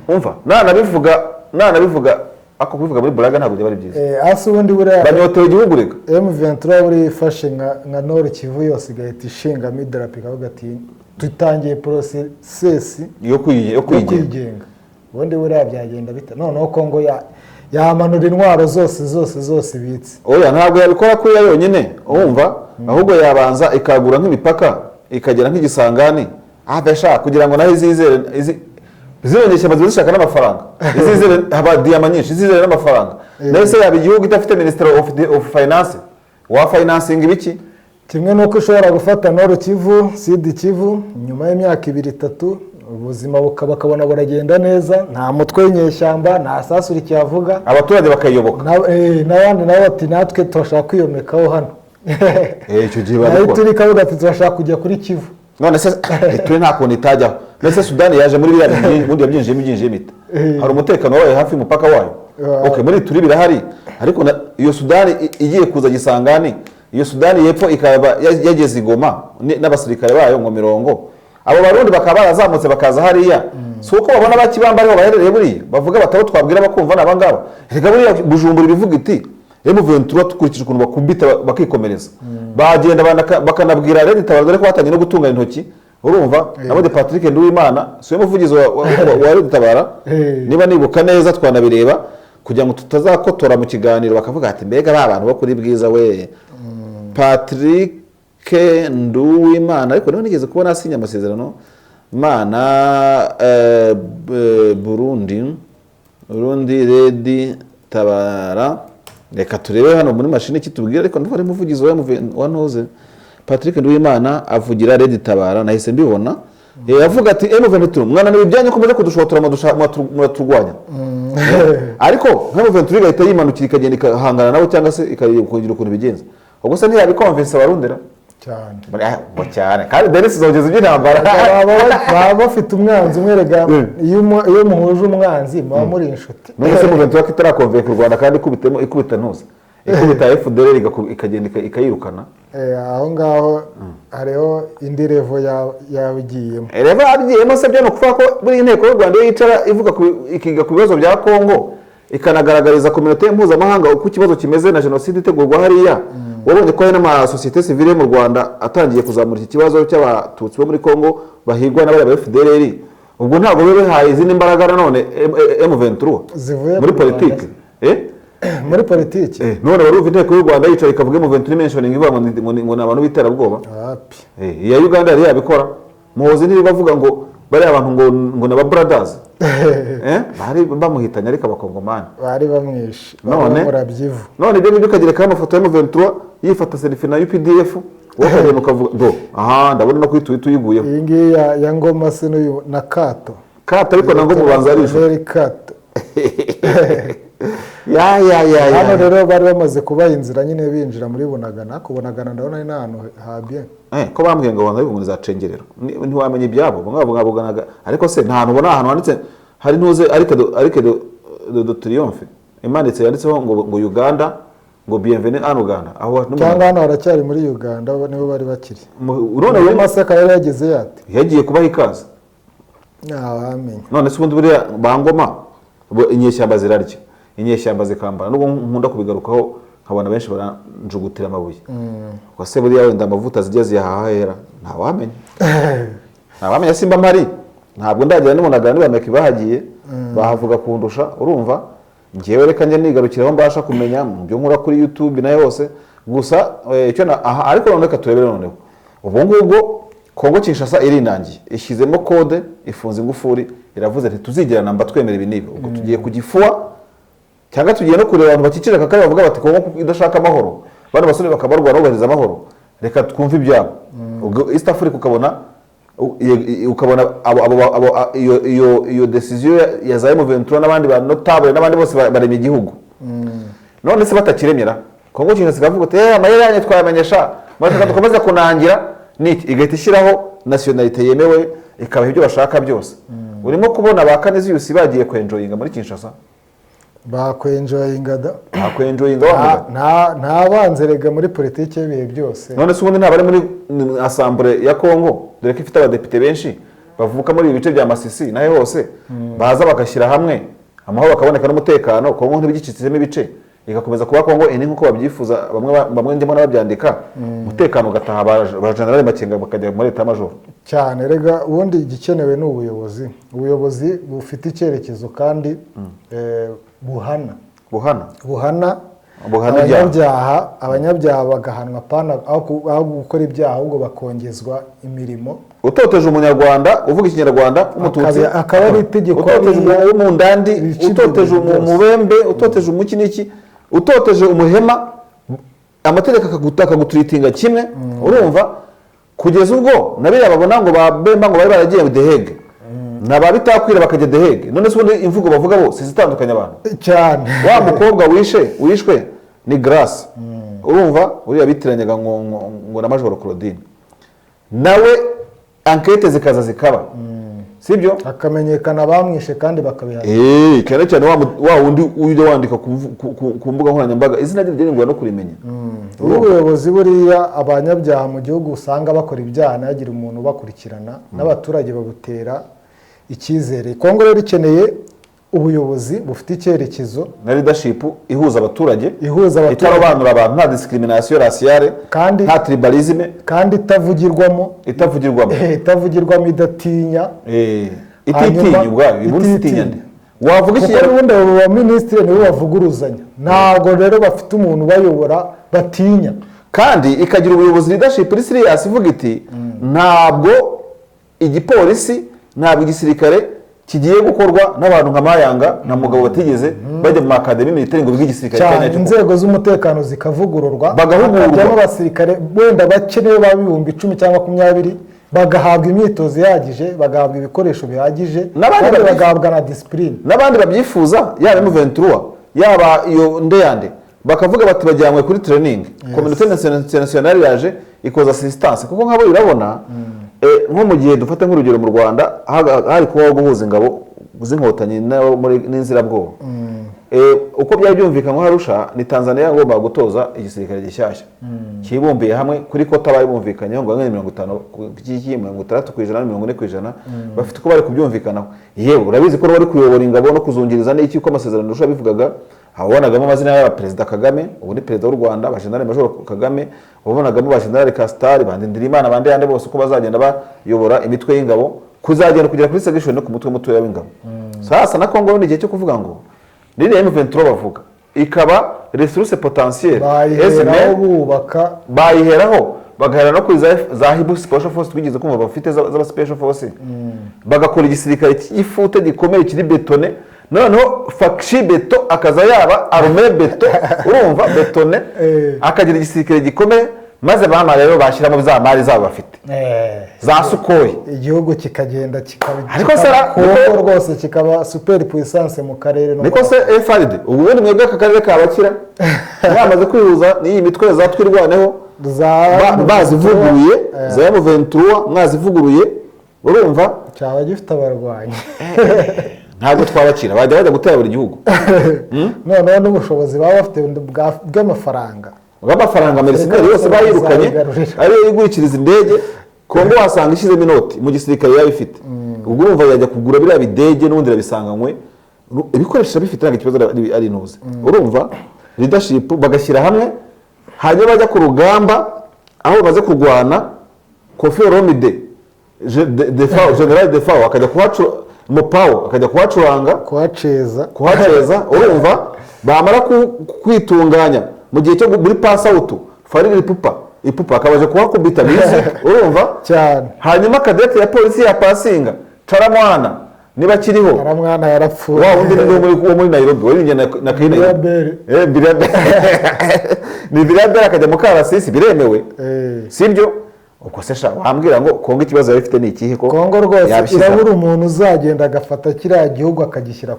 Umva, nanabivuga ako kubivuga muri buraga ntabwo byaba ari byiza. Ase ubundi buriya Banyotewe igihugu reka. M23 buriya ifashe nka Nord Kivu yose, igahita ishingamo idarapo, ikavuga ati: "Dutangiye process yo yo kwigenga." Kwigenga, ubundi buriya byagenda bita noneho Kongo yamanura intwaro zose zose zose ibitse? Oya, ntabwo yabikora kuriya yonyine, urumva? Ahubwo yabanza ikagura nk'imipaka, ikagera nk'igisangani abesha, kugira ngo nayo izizere zino nyeshyamba ziba zishaka n'amafaranga, izizere haba diyama nyinshi, izizere n'amafaranga. Nayo se yaba igihugu idafite minister of finance? Wa financing ibiki? Kimwe n'uko ushobora gufata Nord Kivu, Sud Kivu, nyuma y'imyaka ibiri itatu, ubuzima bakabona buragenda neza, nta mutwe w'inyeshyamba, nta sasu rikihavuga. Abaturage bakayiyoboka. N'abandi nabo bati: "Natwe turashaka kwiyomekaho hano." Icyo gihe Nayo babikora. turi kavuga ati: "Turashaka kujya kuri Kivu." None se turi nta kuntu itajyaho? None se Sudani yaje muri biriya bintu, ubundi yabyinjiyemo, ibyinjiyemo ite? Hari umutekano wabaye hafi y'umupaka wayo? Okay, muri turi birahari, ariko iyo Sudani igiye kuza Gisangani, iyo Sudani y'Epfo ikaba yageze i Goma n'abasirikare bayo ngo mirongo, abo Barundi bakaba barazamutse bakaza hariya, si uko babona bakibamba ariho baherereye? Buriya bavuga batabo twabwira bakumva ni abangaba. Reka buriya Bujumbura ibivuga iti: "M23 dukurikije ukuntu bakubita bakikomereza, bagenda bakanabwira Red Tabara, dore ko batangiye no gutunganya intoki." Urumva, nabonye Patrick Nduwimana, si we muvugizi wa Red Tabara? Niba nibuka neza, twanabireba kugira ngo tutazakotora mu kiganiro bakavuga ati: "Mbega ba bantu bo kuri Bwiza we." Patrick Nduwimana, ariko niba nigeze kubona asinya amasezerano mana Burundi Red Tabara, reka turebe hano muri mashini kitubwira. Ariko ndumva ari umuvugizi wa Ntuze, Patrick Nduwimana avugira Red Tabara, nahise mbibona. Avuga ati: "M23 mwananiwe ibyanyu ko muze kudushotora, muraturwanya." Ariko nka M23 igahita yimanukira, ikagenda ikahangana nabo, cyangwa se ikagira ukuntu ibigenza, ubwo se ntiyabikonvinsa Abarundera? Cyane. Ngo cyane kandi Denis uzogeza iby'intambara. Baba bafite umwanzi umwe rega. Iyo muhuje umwanzi muba muri inshuti. None se M23 ko itarakonvenka u Rwanda, kandi ikubitemo, ikubita ntuza, ikubita FDLR, ikagenda ikayirukana? Aho ngaho hariho indi level yaba igiyemo. Reba, abigiyemo se byo ni ukuvuga ko buri inteko y'u Rwanda iyo yicara ivuga ikiga ku bibazo bya Kongo, ikanagaragariza communauté mpuzamahanga uko ikibazo kimeze na jenoside itegurwa hariya. Wabonye ko hari n'amasosiyete sivile yo mu Rwanda atangiye kuzamura iki kibazo cy'Abatutsi bo muri Congo bahigwa n'abariya ba FDLR. Ubwo ntabwo biba bihaye izindi mbaraga nanone M23 Zivuye muri mu Rwanda. politiki? Muri politiki. None wari uva inteko y'u Rwanda yicaye ikavuga M23, mentioning, ivuga ngo ni abantu b'iterabwoba? Wapi. Iya Uganda yari yabikora. Muhozi ntirirwa avuga ngo bariya bantu ngo ni aba brothers? Bari bamuhitanye, ariko Abakongomani Bari bamwishe. None? Murabyivu. None ibyo ngibyo ukagerekaho amafoto ya M23 yifata selfie na UPDF, wowe ukagenda ukavuga do aha. Ndabona no kuri Twitter uyiguyeho. Iyi ngiyi ya Ngoma se n'uyu na Kato. Kato ariko nabwo mubanza ari inshuti. Mary Kato. Ya ya ya ya. Hano rero bari bamaze kubaha inzira nyine, binjira muri Bunagana. Ku Bunagana ndabona ari n'ahantu ha bien. Ko bambwiye ngo banza bivuga za cengerero. Ntiwamenya ibyabo, bamwe bavuga buganaga, ariko se nta hantu ubona ahantu handitse hari ntuze arc de triomphe imanitse yanditseho ngo Uganda, ngo bienvenue en Uganda aho? Cyangwa hano haracyari muri Uganda, nibo bari bakiri. None Ngoma se akaba yari yageze yate? Yagiye kubaha ikaze. Ntawamenya. None se ubundi buriya bangoma bo, inyeshyamba zirarya, inyeshyamba zikambara, nubwo nkunda kubigarukaho nkabona benshi baranjugutira amabuye. Ubwo se buriya wenda amavuta zijya ziyahaha hera? Ntawamenya, ntawamenya. Simba mpari, ntabwo ndagira n'umunagana niba bahagiye bahavuga kundusha. Urumva ngewe reka njye nigarukiraho mbasha kumenya mu byo nkura kuri YouTube nayo hose gusa. Icyo na aha, ariko none reka turebere noneho ubu ngubwo Kongo Kinshasa irinangiye, ishyizemo code, ifunze ingufuri, iravuze ntituzigera namba twemera ibi n'ibi. Ubwo tugiye ku gifuwa cyangwa tugiye no kureba abantu bakikije aka karere bavuga bati Kongo kuko idashaka amahoro, bano basore bakabarwara bubahiriza amahoro, reka twumve ibyabo. Ubwo East Africa ukabona ukabona abo iyo decision ya za M23 n'abandi ba notable n'abandi bose baremye igihugu. None se batakiremera, Kongo Kinshasa ikavuga ati: "Amayeri yanyu twayamenyesha, murashaka dukomeze kunangira niki?" Igahita ishyiraho nationalité yemewe, ikabaha ibyo bashaka byose. Urimo kubona ba Canisius bagiye kwenjoyinga muri Kinshasa. Bakwenjoyinga da. Bakwenjoyinga wa mugabo. Nta banze rega muri politiki y'ibihe byose. None se ubundi ntabari muri assemblée ya Congo, dore ko ifite abadepite benshi bavuka muri ibi bice bya Masisi naho hose, baza bagashyira hamwe, amahoro akaboneka n'umutekano, Congo ntibigicitsemo ibice, igakomeza kuba Congo ini nk'uko babyifuza bamwe, bamwe ndimo n'ababyandika, umutekano ugataha, ba General Makenga bakajya muri état major? Cyane rega. Ubundi igikenewe ni ubuyobozi, ubuyobozi bufite icyerekezo kandi buhana. Buhana. Buhana. Buhana ibyaha. Abanyabyaha bagahanwa, pana aho gukora ibyaha ahubwo bakongezwa imirimo. Utoteje Umunyarwanda uvuga Ikinyarwanda w'Umututsi, Akaba ari itegeko utoteje hariya umuntu w'umundandi, rica ibyo utoteje bintu byose. umubembe, utoteje umuki n'iki, utoteje umuhema, amategeko akagutreatinga kimwe. Urumva kugeza ubwo na biriya babona ngo ba Bemba ngo bari baragiye The Hague, na ba Bitakwira bakajya The Hague. None se ubundi imvugo bavuga bo si izitandukanya abantu? Cyane. Wa mukobwa wishwe ni Grace, urumva uriya bitiranyaga ngo na Majoro Claudine, nawe enquête zikaza zikaba, sibyo? Hakamenyekana abamwishe kandi bakabihana. Cyane cyane wa wundi ujya wandika ku mbuga nkoranyambaga, izina rye rigora no kurimenya. Ubu ubuyobozi buriya, abanyabyaha mu gihugu usanga bakora ibyaha ntihagire umuntu ubakurikirana, n'abaturage babutera icyizere. Kongo rero ikeneye ubuyobozi bufite icyerekezo na leadership ihuza abaturage, ihuza abaturage, itarobanura abantu, nta discrimination raciale, nta tribalisme, kandi itavugirwamo. Itavugirwamo. Itavugirwamo, idatinya. Ititinya ubwayo ubundi ititinya. itinya nde? Wavuga Kuko ikinyarwanda. n'ubundi abo baminisitiri nibo bavuguruzanya, ntabwo rero bafite umuntu ubayobora batinya. Kandi ikagira ubuyobozi, leadership iri serious, ivuga iti ntabwo igipolisi, ntabwo igisirikare kigiye gukorwa n'abantu nka Mayanga na Mugabo batigeze bajya mu académie militaire ngo bige igisirikare Cyane. cya nyacyo. Inzego z'umutekano zikavugururwa, Bagahugurwa. hakajyamo abasirikare wenda bake, niyo baba 10,000 cyangwa 20, bagahabwa imyitozo ihagije, bagahabwa ibikoresho bihagije, N'abandi kandi bagahabwa na discipline. N'abandi babyifuza, yaba M23, yaba iyo ndeyande, bakavuga bati bajyanywe kuri training, communauté internationale yaje ikoza assistance, kuko nk'abo urabona, nko mu gihe dufata nk'urugero mu Rwanda hari kubaho guhuza ingabo. z'inkotanyi n'abo n'inzirabwoba. Uko byari byumvikanywe Arusha, ni Tanzania yagombaga gutoza igisirikare gishyashya kibumbiye hamwe kuri quota bari bumvikanyeho, ngo bamwe ni 50 ku 60%, 40%. Bafite uko bari kubyumvikanaho. Yewe, urabizi ko bari kuyobora ingabo no kuzungiriza n'iki, uko amasezerano Arusha bivugaga. Wabonagamo amazina y'aba Perezida Kagame, ubu ni Perezida w'u Rwanda, ba General Major Kagame, wabonagamo ba General Castar, ba Ndindirimana, bandi yandi bose, uko bazagenda bayobora imitwe y'ingabo kuzagenda kugera kuri section no ku mutwe mutoya w'ingabo. Sasa na Kongo ni igihe cyo kuvuga ngo ririya M23 bavuga ikaba ressource potentielle. Bayiheraho bubaka. Bayiheraho, bagahera no kuri za Hibu Special Force twigeze kumva bafite, z'aba Special Force, bagakora igisirikare cy'igifute gikomeye kiri bétonné. Noneho Fatshi Béton akaza yaba armée béton, urumva, bétonné, akagira igisirikare gikomeye, maze bama rero bashyiramo za mari zabo bafite, za Sukhoi. Igihugu kikagenda kikaba Ariko kikaba Kongo rwose kikaba super puissance mu karere no Niko mu se FRD, ubundi mwebwe aka karere kabakira mwamaze kwihuza n'iyi mitwe za Twirwaneho, za bazivuguruye, za M23 mwazivuguruye, urumva, cyaba gifite abarwanyi. Ntabwo twabakira, bajya bajya gutera buri gihugu. Noneho n'ubushobozi baba bafite bw'amafaranga. Bw'amafaranga, mercenaires yose bayirukanye, Bazabigarurira. ariyo yigurikiriza indege. Kongo wasanga ishyizemo inoti mu gisirikare yaba ifite, ubwo urumva yajya kugura biriya bidege n'ubundi irabisanganywe, ibikoresho bifite, ntabwo ikibazo ari inuze. Urumva, leadership bagashyira hamwe, hanyuma bajya ku rugamba aho bamaze kurwana, Koffi Olomide, General Defao akajya kuhacu, Mopao akajya kuhacuranga. Kuhaceza. Kuhaceza. Urumva, bamara kwitunganya mu gihe cyo muri pass out, Fally Ipupa, Ipupa akabaje kuhakubita music, urumva. Cyane. Hanyuma cadet ya polisi ya pasinga Caramwana niba akiriho. Aramwana yarapfuye. Wa wundi ni wo muri Nairobi waririmbye na Kina. Birabel. Birabel, ni Birabel, akajya mu karasisi, biremewe. Sibyo? Ubwo se sha wambwira ngo Kongo ikibazo yari ifite ni ikihe ko Kongo rwose yabishyize irabura umuntu uzagenda agafata kiriya gihugu akagishyira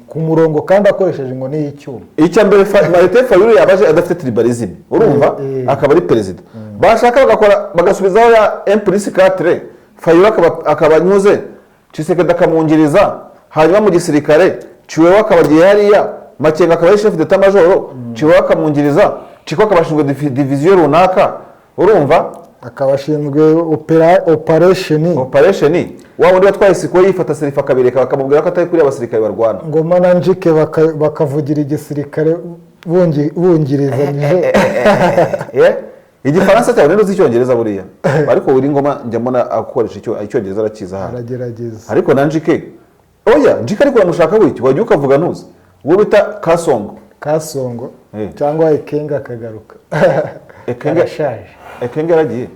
ku murongo kandi akoresheje inkoni y'icyuma. Icya mbere, Martin Fayulu yabaje adafite tribalism, urumva, akaba ari perezida. Bashaka bagakora, bagasubizaho ya 1+4, Fayulu akaba anyuze, Tshisekedi akamwungiriza, hanyuma mu gisirikare Chiwewe akaba agiye hariya, Makenga akaba ari chef d'état major, Chiwewe akamwungiriza, Chiko akaba ashinzwe division runaka, urumva. Akaba ashinzwe operation. Operation. Wa wundi watwaye Sukhoi yifata selfie akabireka, bakamubwira ko atari kuri abasirikare barwana. Ngoma na Njike bakavugira igisirikare bungirizanyije. Igifaransa cyawe ninde uzi icyongereza buriya? Ariko buri ngoma njya mbona akoresha icyongereza, arakiza hano. Aragerageza. Ariko na Njike, oya, Njike ariko uramushaka wiki wajya ukavuga ntuzi uwo bita Kasongo. Kasongo. Cyangwa Ekenga akagaruka. Ekenge. Arashaje. Ekenge yaragiye.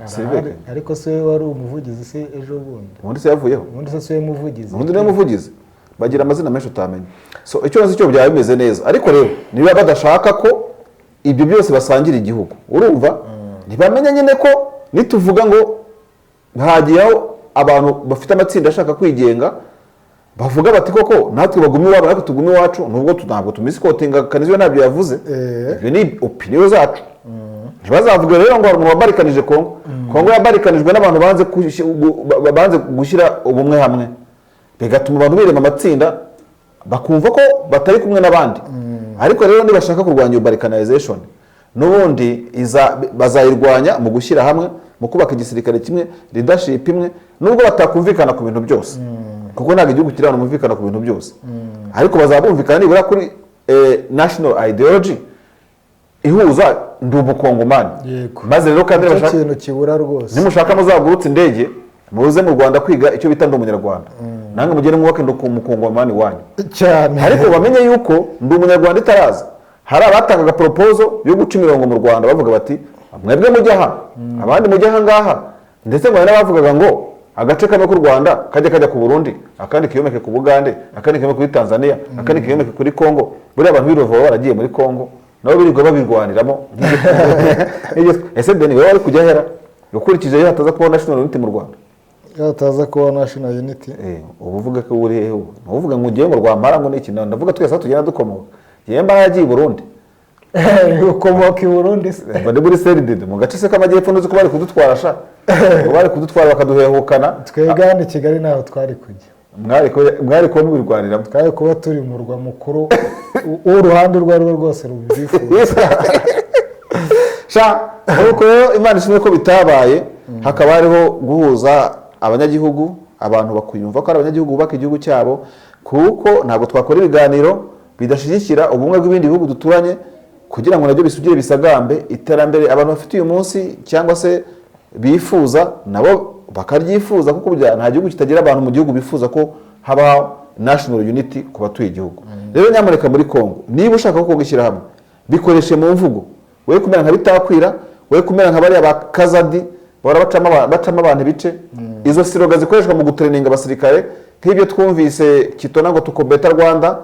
Sylvain. Arahari. Ariko se we wari umuvugizi se ejo bundi? Ubundi se yavuyeho. Ubundi se si we muvugizi? Ubundi niwe muvugizi. Bagira amazina menshi utamenya. So icyo nzi cyo byaba bimeze neza, ariko rero niba badashaka ko ibyo byose basangira igihugu, urumva, ntibamenya nyine ko nituvuga ngo hagiyeho abantu bafite amatsinda ashaka kwigenga, bavuga bati koko natwe bagume iwabo, natwe tugume iwacu, nubwo ntabwo tumisikotinga. Kaniziyo ntabyo yavuze. Ibyo ni opinion zacu. Ntibazavuge rero ngo hari umuntu wabarikanije Kongo. Kongo yabarikanijwe n'abantu banze gushyira ubumwe hamwe, bigatuma abantu birema amatsinda, bakumva ko batari kumwe n'abandi. Ariko rero nibashaka kurwanya iyo balkanization, n'ubundi bazayirwanya mu gushyira hamwe, mu kubaka igisirikare kimwe, leadership imwe, nubwo batakumvikana ku bintu byose, kuko ntabwo igihugu kiri ahantu bumvikana ku bintu byose, ariko bazaba bumvikana nibura kuri national ideology ihuza, ndi umukongomani. Maze rero kandi Nicyo nibashaka kintu kibura rwose. Nimushaka muzagurutse indege muze mu Rwanda kwiga icyo bita ndi umunyarwanda, nange mugende mwubake ndi umukongomani wanyu. Cyane. Ariko bamenye yuko ndi umunyarwanda itaraza, hari abatangaga proposal yo guca imirongo mu Rwanda, bavuga bati mwebwe mujya aha, abandi mujya aha ngaha, ndetse ngo hari n'abavugaga ngo agace kamwe k'u Rwanda kajya ku Burundi, akandi kiyomeke ku Bugande, akandi kiyomeke kuri Tanzania, akandi kiyomeke kuri Congo. Buriya abantu b'i baba baragiye muri Congo nabo birirwa babirwaniramo. Ese Deni, wowe wari kujya hera ukurikije iyo hataza kubaho national unity mu Rwanda? Iyo hataza kubaho national unity? Ubu uvuga ko uri hehe? Ubu uvuga ngo ugiye ngo rwampara ngo niki? Ndavuga twese aho tugenda dukomoka. Ngewe mba yagiye i Burundi. Ukomoka i Burundi se? Mba ndi muri CRDD mu gace se k'amajyepfo. Ntuzi ko bari kudutwara sha? Ngo bari kudutwara bakaduhehukana. Twebwe hano i Kigali ntaho twari kujya. Mwari kuba mubirwaniramo. Twari kuba turi murwa mukuru w'uruhande urwo ari rwo rwose rubyifuza. Sha, nuko rero Imana ishimwe ko bitabaye, hakaba hariho guhuza abanyagihugu, abantu bakuyumva ko ari abanyagihugu bubaka igihugu cyabo, kuko ntabwo twakora ibiganiro bidashyigikira ubumwe bw'ibindi bihugu duturanye, kugira ngo nabyo bisugire bisagambe. Iterambere abantu bafite uyu munsi cyangwa se bifuza, nabo bakaryifuza, kuko burya nta gihugu kitagira abantu mu gihugu bifuza ko haba national unity ku batuye igihugu. Rero nyamuneka, muri Congo, niba ushaka ko Congo ishyira hamwe, bikoreshe mu mvugo, we kumera nka Bitakwira, we kumera nka bariya ba Kazadi bahora bacamo abantu ibice. Izo slogan zikoreshwa mu gutraininga abasirikare, nk'ibyo twumvise Kitona ngo "Tuko better Rwanda",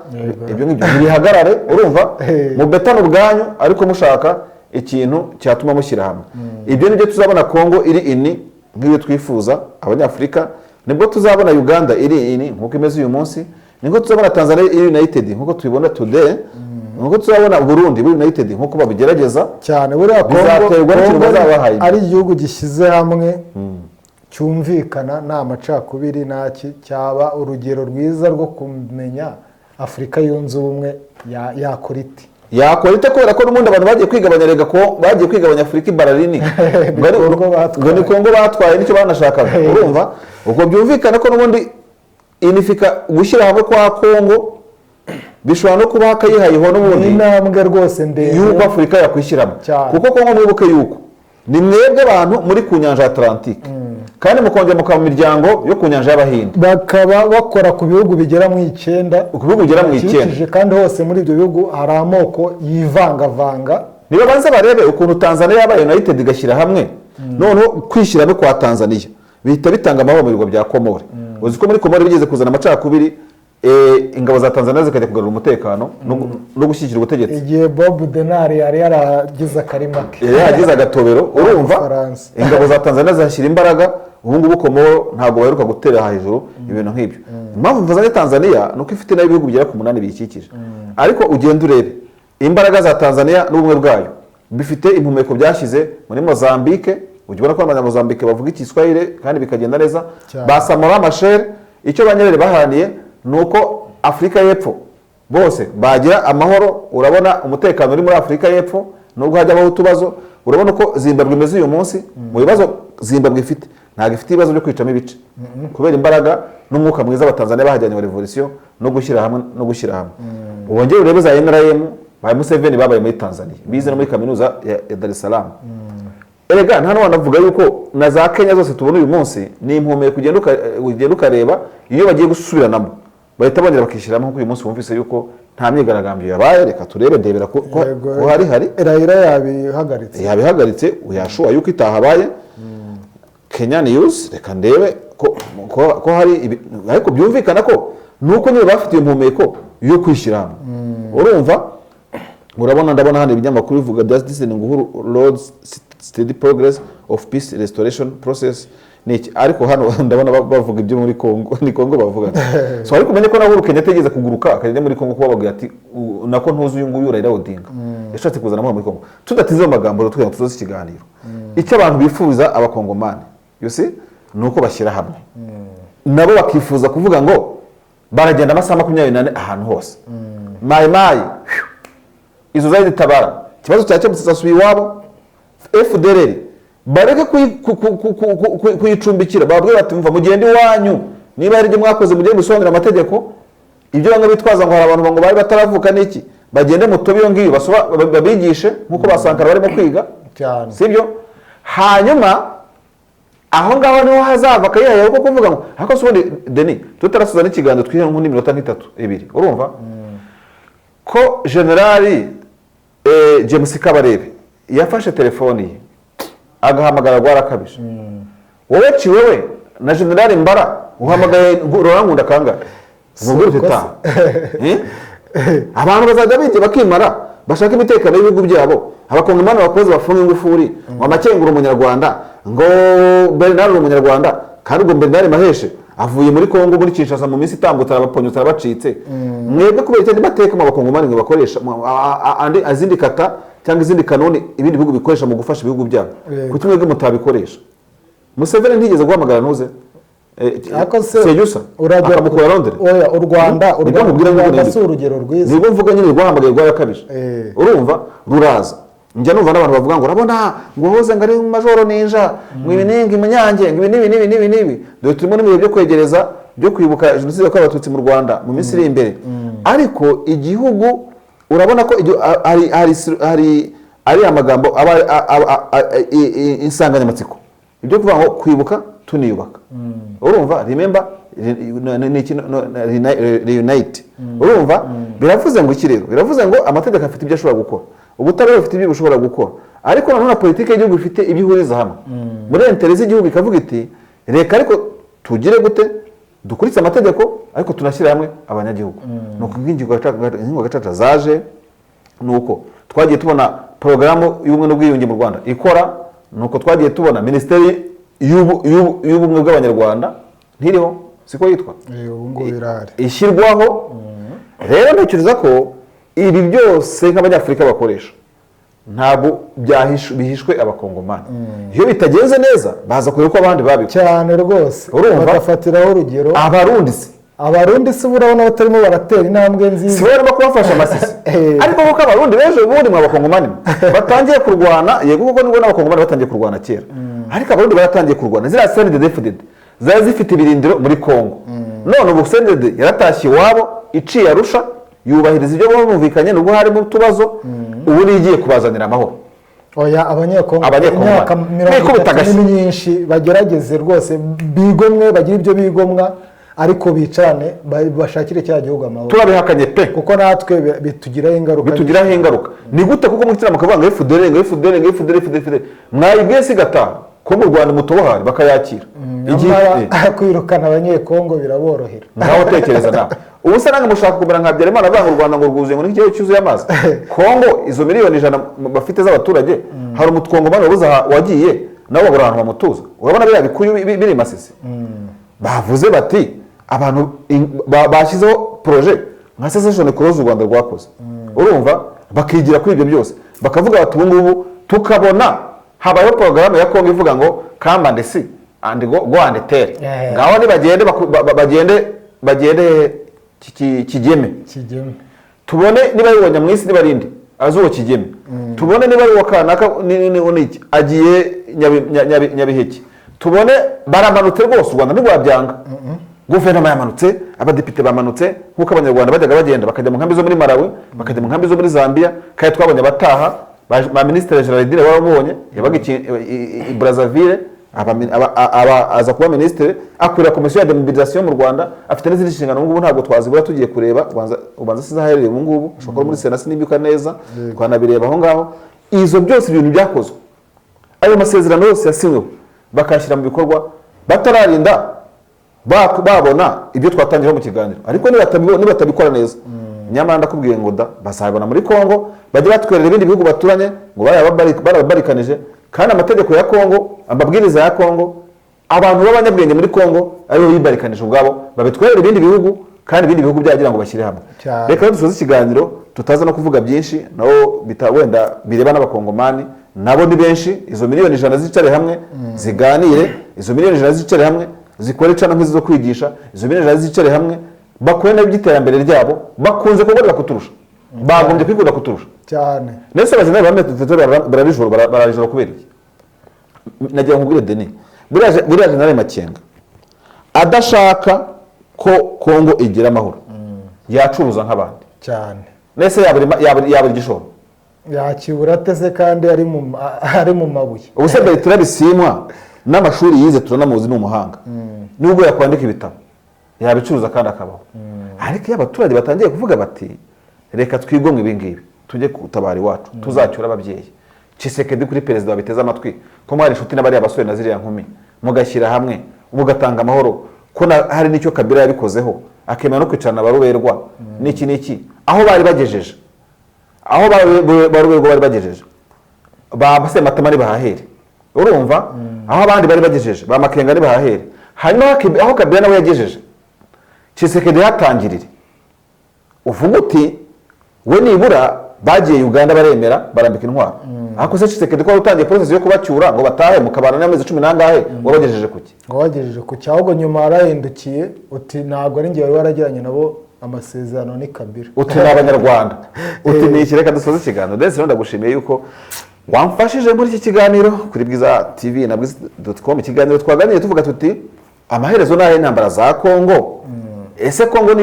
ibyo ngibyo ntibihagarare. Urumva, mubetane ubwanyu, ariko mushaka ikintu cyatuma mushyira hamwe. Ibyo nibyo tuzabona Congo iri ini nk'iyo twifuza Abanyafurika, nibwo tuzabona Uganda iri ini nk'uko imeze uyu munsi, nibwo tuzabona Tanzania iri united nk'uko tubibona today, nkuko tuzabona Burundi buri united nk'uko babigerageza. Cyane, buriya Kongo Bizaterwa n'ikintu Kongo bazabahaye. ari igihugu gishyize hamwe, cyumvikana, nta macakubiri, ntaki, cyaba urugero rwiza rwo kumenya Afurika yunze ubumwe yakora iti. Yakora ite? Kubera ko n'ubundi abantu bagiye kwigabanya rega, ko bagiye kwigabanya Afurika ibaralini. Ni Kongo batwaye. Ngo ni Kongo batwaye, nicyo banashakaga. Urumva, ubwo byumvikana ko n'ubundi inifika gushyira hamwe kwa Kongo bishobora no kuba akayihayiho n'ubundi Ni intambwe rwose ndende yuko Afurika yakwishyiramo. Cyane. Kuko Kongo, mwibuke yuko ni mwebwe abantu muri ku nyanja ya Atlantique, kandi mukongera mukaba mu miryango yo ku nyanja y'Abahinde. Bakaba bakora ku bihugu bigera mu 9. Ku bihugu bigera mu 9. Bikikije, kandi hose muri ibyo bihugu hari amoko yivangavanga. Nibabanze barebe ukuntu Tanzania yabaye united, igashyira hamwe. Noneho kwishyira hamwe kwa Tanzania bihita bitanga amahoro mu birwa bya Komore. Uzi ko muri Komore bigeze kuzana amacakubiri, ingabo za Tanzania zikajya kugarura umutekano no gushyigikira ubutegetsi. Igihe Bob Denard yari yaragize akarima ke. Yari yaragize agatobero, urumva. Ubufaransa. Ingabo za Tanzania zihashyira imbaraga. Ubu ngubu Komoro ntabwo baheruka gutera hejuru ibintu nk'ibyo. Impamvu mvuzanye Tanzania ni uko ifite n'ibihugu bigera ku 8 biyikikije, ariko ugenda urebe imbaraga za Tanzania n'ubumwe bwayo bifite impumeko byashyize muri Mozambique. Ujya ubona ko Abanyamozambique bavuga Igiswahili kandi bikagenda neza. Cyane. Ba Samora Machel, icyo Banyerere baharaniye ni uko Afurika y'Epfo bose bagira amahoro. Urabona umutekano uri muri Afurika y'Epfo, nubwo hajyaho utubazo. Urabona uko Zimbabwe imeze uyu munsi. Mu bibazo Zimbabwe ifite, ntabwo ifite ibibazo byo kwicamo ibice, kubera imbaraga n'umwuka mwiza Abatanzania bahajyanye wa revolution no gushyira hamwe. Wongere urebe za NRM ba Museveni babaye muri Tanzania, bize no muri kaminuza ya Dar es Salaam. Erega nta n'uwanavuga yuko na za Kenya zose tubona uyu munsi ni impumeko. Ugenda ukareba iyo bagiye gusubiranamo, bahita bongera bakishyiramo, nk'uko uyu munsi wumvise yuko nta myigaragambyo yabaye. Reka turebe, ndebera Yego. ko hari Raila yabihagaritse. Yabihagaritse, uyashuwa yuko itahabaye. Kenya News, reka ndebe ko hari ariko byumvikana ko nuko nyine bafite iyo mpumeko yo kwishyira hamwe. Urumva, urabona, ndabona hano ibinyamakuru bivuga bya Disney ngo "Uhuru roads steady progress of peace restoration process" ni iki? Ariko hano ndabona bavuga ibyo muri Congo, ni Congo bavuga. So ariko umenye ko na Uhuru Kenyatta yigeze kuguruka akajya muri Congo, kuba babwira ati nako ntuzi uyu nguyu Raila Odinga yashatse kuzana amahoro muri Congo. Tudatize mu magambo rero, tugira ngo tuzoze ikiganiro, icyo abantu bifuza, Abakongomani, you see, ni uko bashyira hamwe, nabo bakifuza kuvuga ngo baragenda amasaha 24 ahantu hose. Mayi Mayi izo zari zitabara, ikibazo cyakemutse, zasubiye iwabo. FDLR bareke kuyicumbikira, bababwire bati: "Mva mugende iwanyu, niba hari ibyo mwakoze mugende musobanurire amategeko." Ibyo bamwe bitwaza ngo hari abantu ngo bari bataravuka n'iki, bagende mutobe iyo ngiyo, babigishe nk'uko ba Sankara barimo kwiga. Cyane. Sibyo? Hanyuma aho ngaho niho hazava akayihaye ko kuvuga ngo ariko se ubundi Deni, tutarasoza n'ikiganiro, twihe nk'undi minota nk'itatu, ibiri, urumva ko Generali James Kabarebe yafashe telefoni ye agahamagara Rwarakabije, wowe ciwewe na Generali Mbara uhamagaye Laurent Nkunda kangahe? Umubwire uti taha. Eh? Abantu bazajya bigira bakimara bashaka imitekano y'ibihugu byabo. Abakongomani bakoze bafunga ingufuri ngo amakengura Umunyarwanda, ngo Bernard uri Umunyarwanda, kandi ubwo Bernard Maheshe avuye muri Kongo, muri Kinshasa, mu minsi itambutse arabaponyotse, arabacitse. Mwebwe kubera icyo mateka mu Bakongomani ngo bakoresha andi azindi kata cyangwa izindi kanoni ibindi bihugu bikoresha mu gufasha ibihugu byabo, Yego. kuki mwebwe mutabikoresha? Museveni ntigeze guhamagara ntuze. Ariko se Sejusa urajya akamukura Londres. Oya, u Rwanda, u Nibwo Rwanda, nkubwira u ngo Rwanda nibwo. si urugero rwiza. Nibwo mvuga nyine rwahamagaye rwarakabije. Urumva ruraza, njya numva n'abantu bavuga ngo urabona ngo hoze ngo ari majoro ninja, ngo ibi n'ingi munyange, ngo ibi n'ibi n'ibi n'ibi n'ibi. Dore turimo n'ibihe byo kwegereza byo kwibuka jenoside yakorewe Abatutsi mu Rwanda mu minsi iri imbere. Ariko igihugu urabona ko hari ari amagambo aba insanganyamatsiko, ibyo kuvuga ngo kwibuka tuniyubaka. Urumva, remember ni iki, reunite. Urumva biravuze ngo iki rero? Biravuze ngo amategeko afite ibyo ashobora gukora, ubutabera bufite ibyo bushobora gukora, ariko nanone na politiki y'igihugu ifite ibyo ihuriza hamwe muri intérêt z'igihugu, ikavuga iti reka ariko tugire gute, dukurikize amategeko ariko tunashyire hamwe abanyagihugu. Ni uko inkiko gacaca zaje, ni uko twagiye tubona porogaramu y'ubumwe n'ubwiyunge mu Rwanda ikora, ni uko twagiye tubona Minisiteri y'Ubumwe bw'Abanyarwanda, ntiriho siko yitwa? Ubu ngubu irahari. Ishyirwaho. Rero ntekereza ko ibi byose nk'Abanyafurika bakoresha ntabwo bihishwe Abakongomani. Iyo bitagenze neza baza kureba uko abandi babikora. Cyane rwose. Urumva? Bagafatiraho urugero. Abarundi se? Abarundi se urabona batarimo baratera intambwe Si nziza? bo barimo kubafasha Masisi? Ariko kuko Abarundi b'ejo bundi mwa Bakongomani mwe, batangiye kurwana, yego kuko nibwo n'Abakongomani batangiye kurwana kera, ariko Abarundi baratangiye kurwana. Ziriya CNDD-FDD zari zifite ibirindiro muri Kongo, none ubu CNDD yaratashye iwabo, iciye Arusha, yubahiriza ibyo bumvikanye nubwo harimo utubazo, ubu niyo igiye kubazanira amahoro. Oya, Abanyekongo Abanyekongo imyaka mirongo bikubita itatu agashyi. ni myinshi. Bagerageze rwose bigomwe, bagire ibyo bigomwa, ariko bicarane, bashakire cya gihugu amahoro. Turabihakanye pe. Kuko natwe bitugiraho ingaruka. Bitugiraho ingaruka. Ni gute kuko mwitira mukavuga ngo FDL, ngo FDL, ngo FDL, FDL, FDL, mwayibwiye se igataha ko mu Rwanda mutobohari bakayakira igihe? Nyamara kwirukana Abanyekongo biraborohera. Ngaho tekereza nawe, ubu se nange mushaka kumera nka Habyarimana avuga ngo u Rwanda ngo rwuzuye, ngo n'ikiyaga cyuzuye amazi. Kongo izo miliyoni 100 bafite z'abaturage, hari umukongomani wabuze aha wagiye, nabo babura ahantu bamutuza. Urabona biriya bikuyu biri i Masisi, bavuze bati abantu bashyizeho projet nka cessation clause u Rwanda rwakoze. Urumva bakigira kuri ibyo byose, bakavuga bati ubu ngubu tukabona habayeho porogaramu ya Kongo ivuga ngo come and see and go, go and tell. Ngaho nibagende bagende bagende Kigeme. Kigeme. Tubone niba ari uwa Nyamwisi, niba ari inde azi uwo Kigeme, tubone niba ari uwa kanaka n'iki agiye Nyabiheke, tubone baramanutse rwose. U Rwanda ntirwabyanga, guverinoma yamanutse, abadepite bamanutse, nk'uko Abanyarwanda bajyaga bagenda bakajya mu nkambi zo muri Malawi, bakajya mu nkambi zo muri Zambia. Kandi twabonye abataha ba minisitiri Gerardine, waramubonye, yabaga i Brazzaville, aza kuba minisitiri, akorera komisiyo ya demobilisation mu Rwanda, afite n'izindi nshingano ubu ngubu ntabwo twazibura. Tugiye kureba ubanza size aherereye ubu ngubu, ashobora kuba muri Sena, sinibuka neza, twanabireba aho ngaho. Izo byose ibintu byakozwe, ayo masezerano yose yasinyweho bakayashyira mu bikorwa batararinda babona ibyo twatangiraho mu kiganiro. Ariko nibatabikora neza, nyamara ndakubwiye ngo da bazabibona muri Kongo, bajye batwerera ibindi bihugu baturanye ngo barababarikanije, kandi amategeko ya Kongo, amabwiriza ya Kongo, abantu b'abanyabwenge muri Kongo aribo bibarikanije ubwabo, babitwerera ibindi bihugu, kandi ibindi bihugu byagira ngo bashyire hamwe. Cyane. Reka rero dusoze ikiganiro tutaza no kuvuga byinshi nabo wenda bireba n'Abakongomani, nabo ni benshi. Izo miliyoni 100 zicare hamwe ziganire, izo miliyoni 100 zicare hamwe zikore cana nk'izo zo kwigisha, izo miliyoni 100 zicare hamwe bakore n'iby'iterambere ryabo. Bakunze kuborera kuturusha, bagombye kwikunda kuturusha. Cyane. Ndetse abajenerali ba metero barabijoro barabijoro kubera iki? Nagira ngo nkubwire Denis, buriya General Makenga adashaka ko Kongo igira amahoro yacuruza nk'abandi. Cyane. Nese yabura igishoro? Yakibura ateze kandi ari mu mabuye? Ubu se Bertrand Bisimwa n'amashuri yize turanamuzi, ni umuhanga, nubwo yakwandika ibitabo yabicuruza kandi akabaho. Ariko iyo abaturage batangiye kuvuga bati reka twigomwe ibi ngibi tujye gutabara iwacu, tuzacyura ababyeyi. Tshisekedi kuri perezida wabiteze amatwi, ko mwari inshuti n'abariya basore na ziriya nkumi, mugashyira hamwe mugatanga amahoro, ko hari n'icyo Kabila yabikozeho akemera no kwicarana baruberwa n'iki n'iki, aho bari bagejeje, aho baruberwa bari bagejeje ba Sematama ntibahahere. Urumva aho abandi bari bagejeje ba Makenga ntibahahere, hanyuma aho Kabila nawe yagejeje Tshisekedi hatangirire, uvuga uti we nibura bagiye Uganda baremera barambika intwaro. Ariko se Tshisekedi ko wari utangiye process yo kubacyura ngo batahe, mukabana n'amezi cumi n'angahe, wabagejeje kuki? Ngo wagejeje ku cyahubwo nyuma warahindukiye uti ntabwo ari njye wari waragiranye nabo amasezerano, ni Kabila. Uti ni Abanyarwanda, uti ni iki. Reka dusoze ikiganiro. Ndetse rero ndagushimiye yuko wamfashije muri iki kiganiro kuri Bwiza TV na bwiza.com. Ikiganiro twaganiriye tuvuga tuti: amaherezo ni ay'intambara za Kongo? Ese Kongo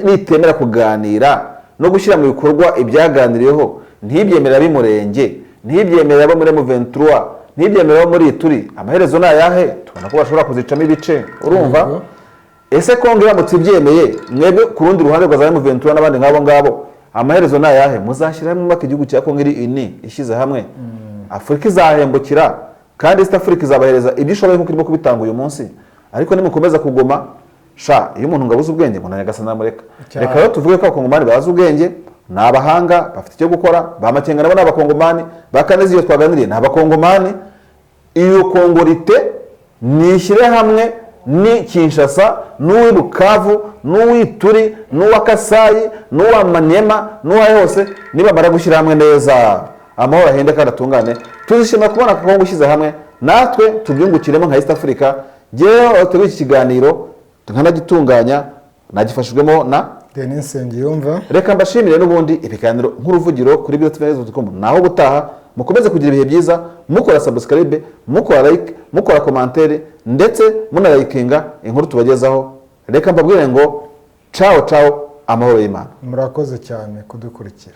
nitemera kuganira no gushyira mu bikorwa ibyaganiriweho, ntibyemerera ab'Imurenge, ntibyemerera abo muri M23, ntibyemerera abo muri Ituri, amaherezo ni ayahe? Tubona ko bashobora kuzicamo ibice, urumva? Yego. Ese Kongo iramutse ibyemeye, mwebwe ku rundi ruhande rwa za M23 n'abandi nk'abo ngabo, amaherezo ni ayahe? Muzashyira hamwe mwubake igihugu cya Kongo iri ini ishyize hamwe, Afurika izahembukira kandi East Africa izabahereza ibyo ishoboye nk'uko irimo kubitanga uyu munsi. Ariko nimukomeza kugoma sha, iyo umuntu ngo abuze ubwenge ngo na Nyagasani aramureka. Cyane. Reka rero tuvuge ko Abakongomani bazi ubwenge, ni abahanga, bafite icyo gukora. Ba Makenga nabo ni Abakongomani, ba Kanezi iyo twaganiriye ni Abakongomani. Iyo congolité nishyire hamwe, ni Kinshasa n'uw'i Bukavu n'uw'Ituri n'uwa Kasayi n'uwa Maniema n'uwa hose, nibamara gushyira hamwe neza, amahoro ahende kandi atungane, tuzishimira kubona Kongo ishyize hamwe, natwe tubyungukiremo nka East Africa. Ngewe wateguye iki kiganiro nkanagitunganya, nagifashijwemo na Denis Nsengiyumva. Reka mbashimire n'ubundi ibiganiro nk'uruvugiro kuri bwiza.com. Naho ubutaha, mukomeze kugira ibihe byiza, mukora subscribe, mukora like, mukora commentaire, ndetse munarayikinga inkuru tubagezaho. Reka mbabwire ngo ciao ciao, amahoro y'Imana. Murakoze cyane kudukurikira.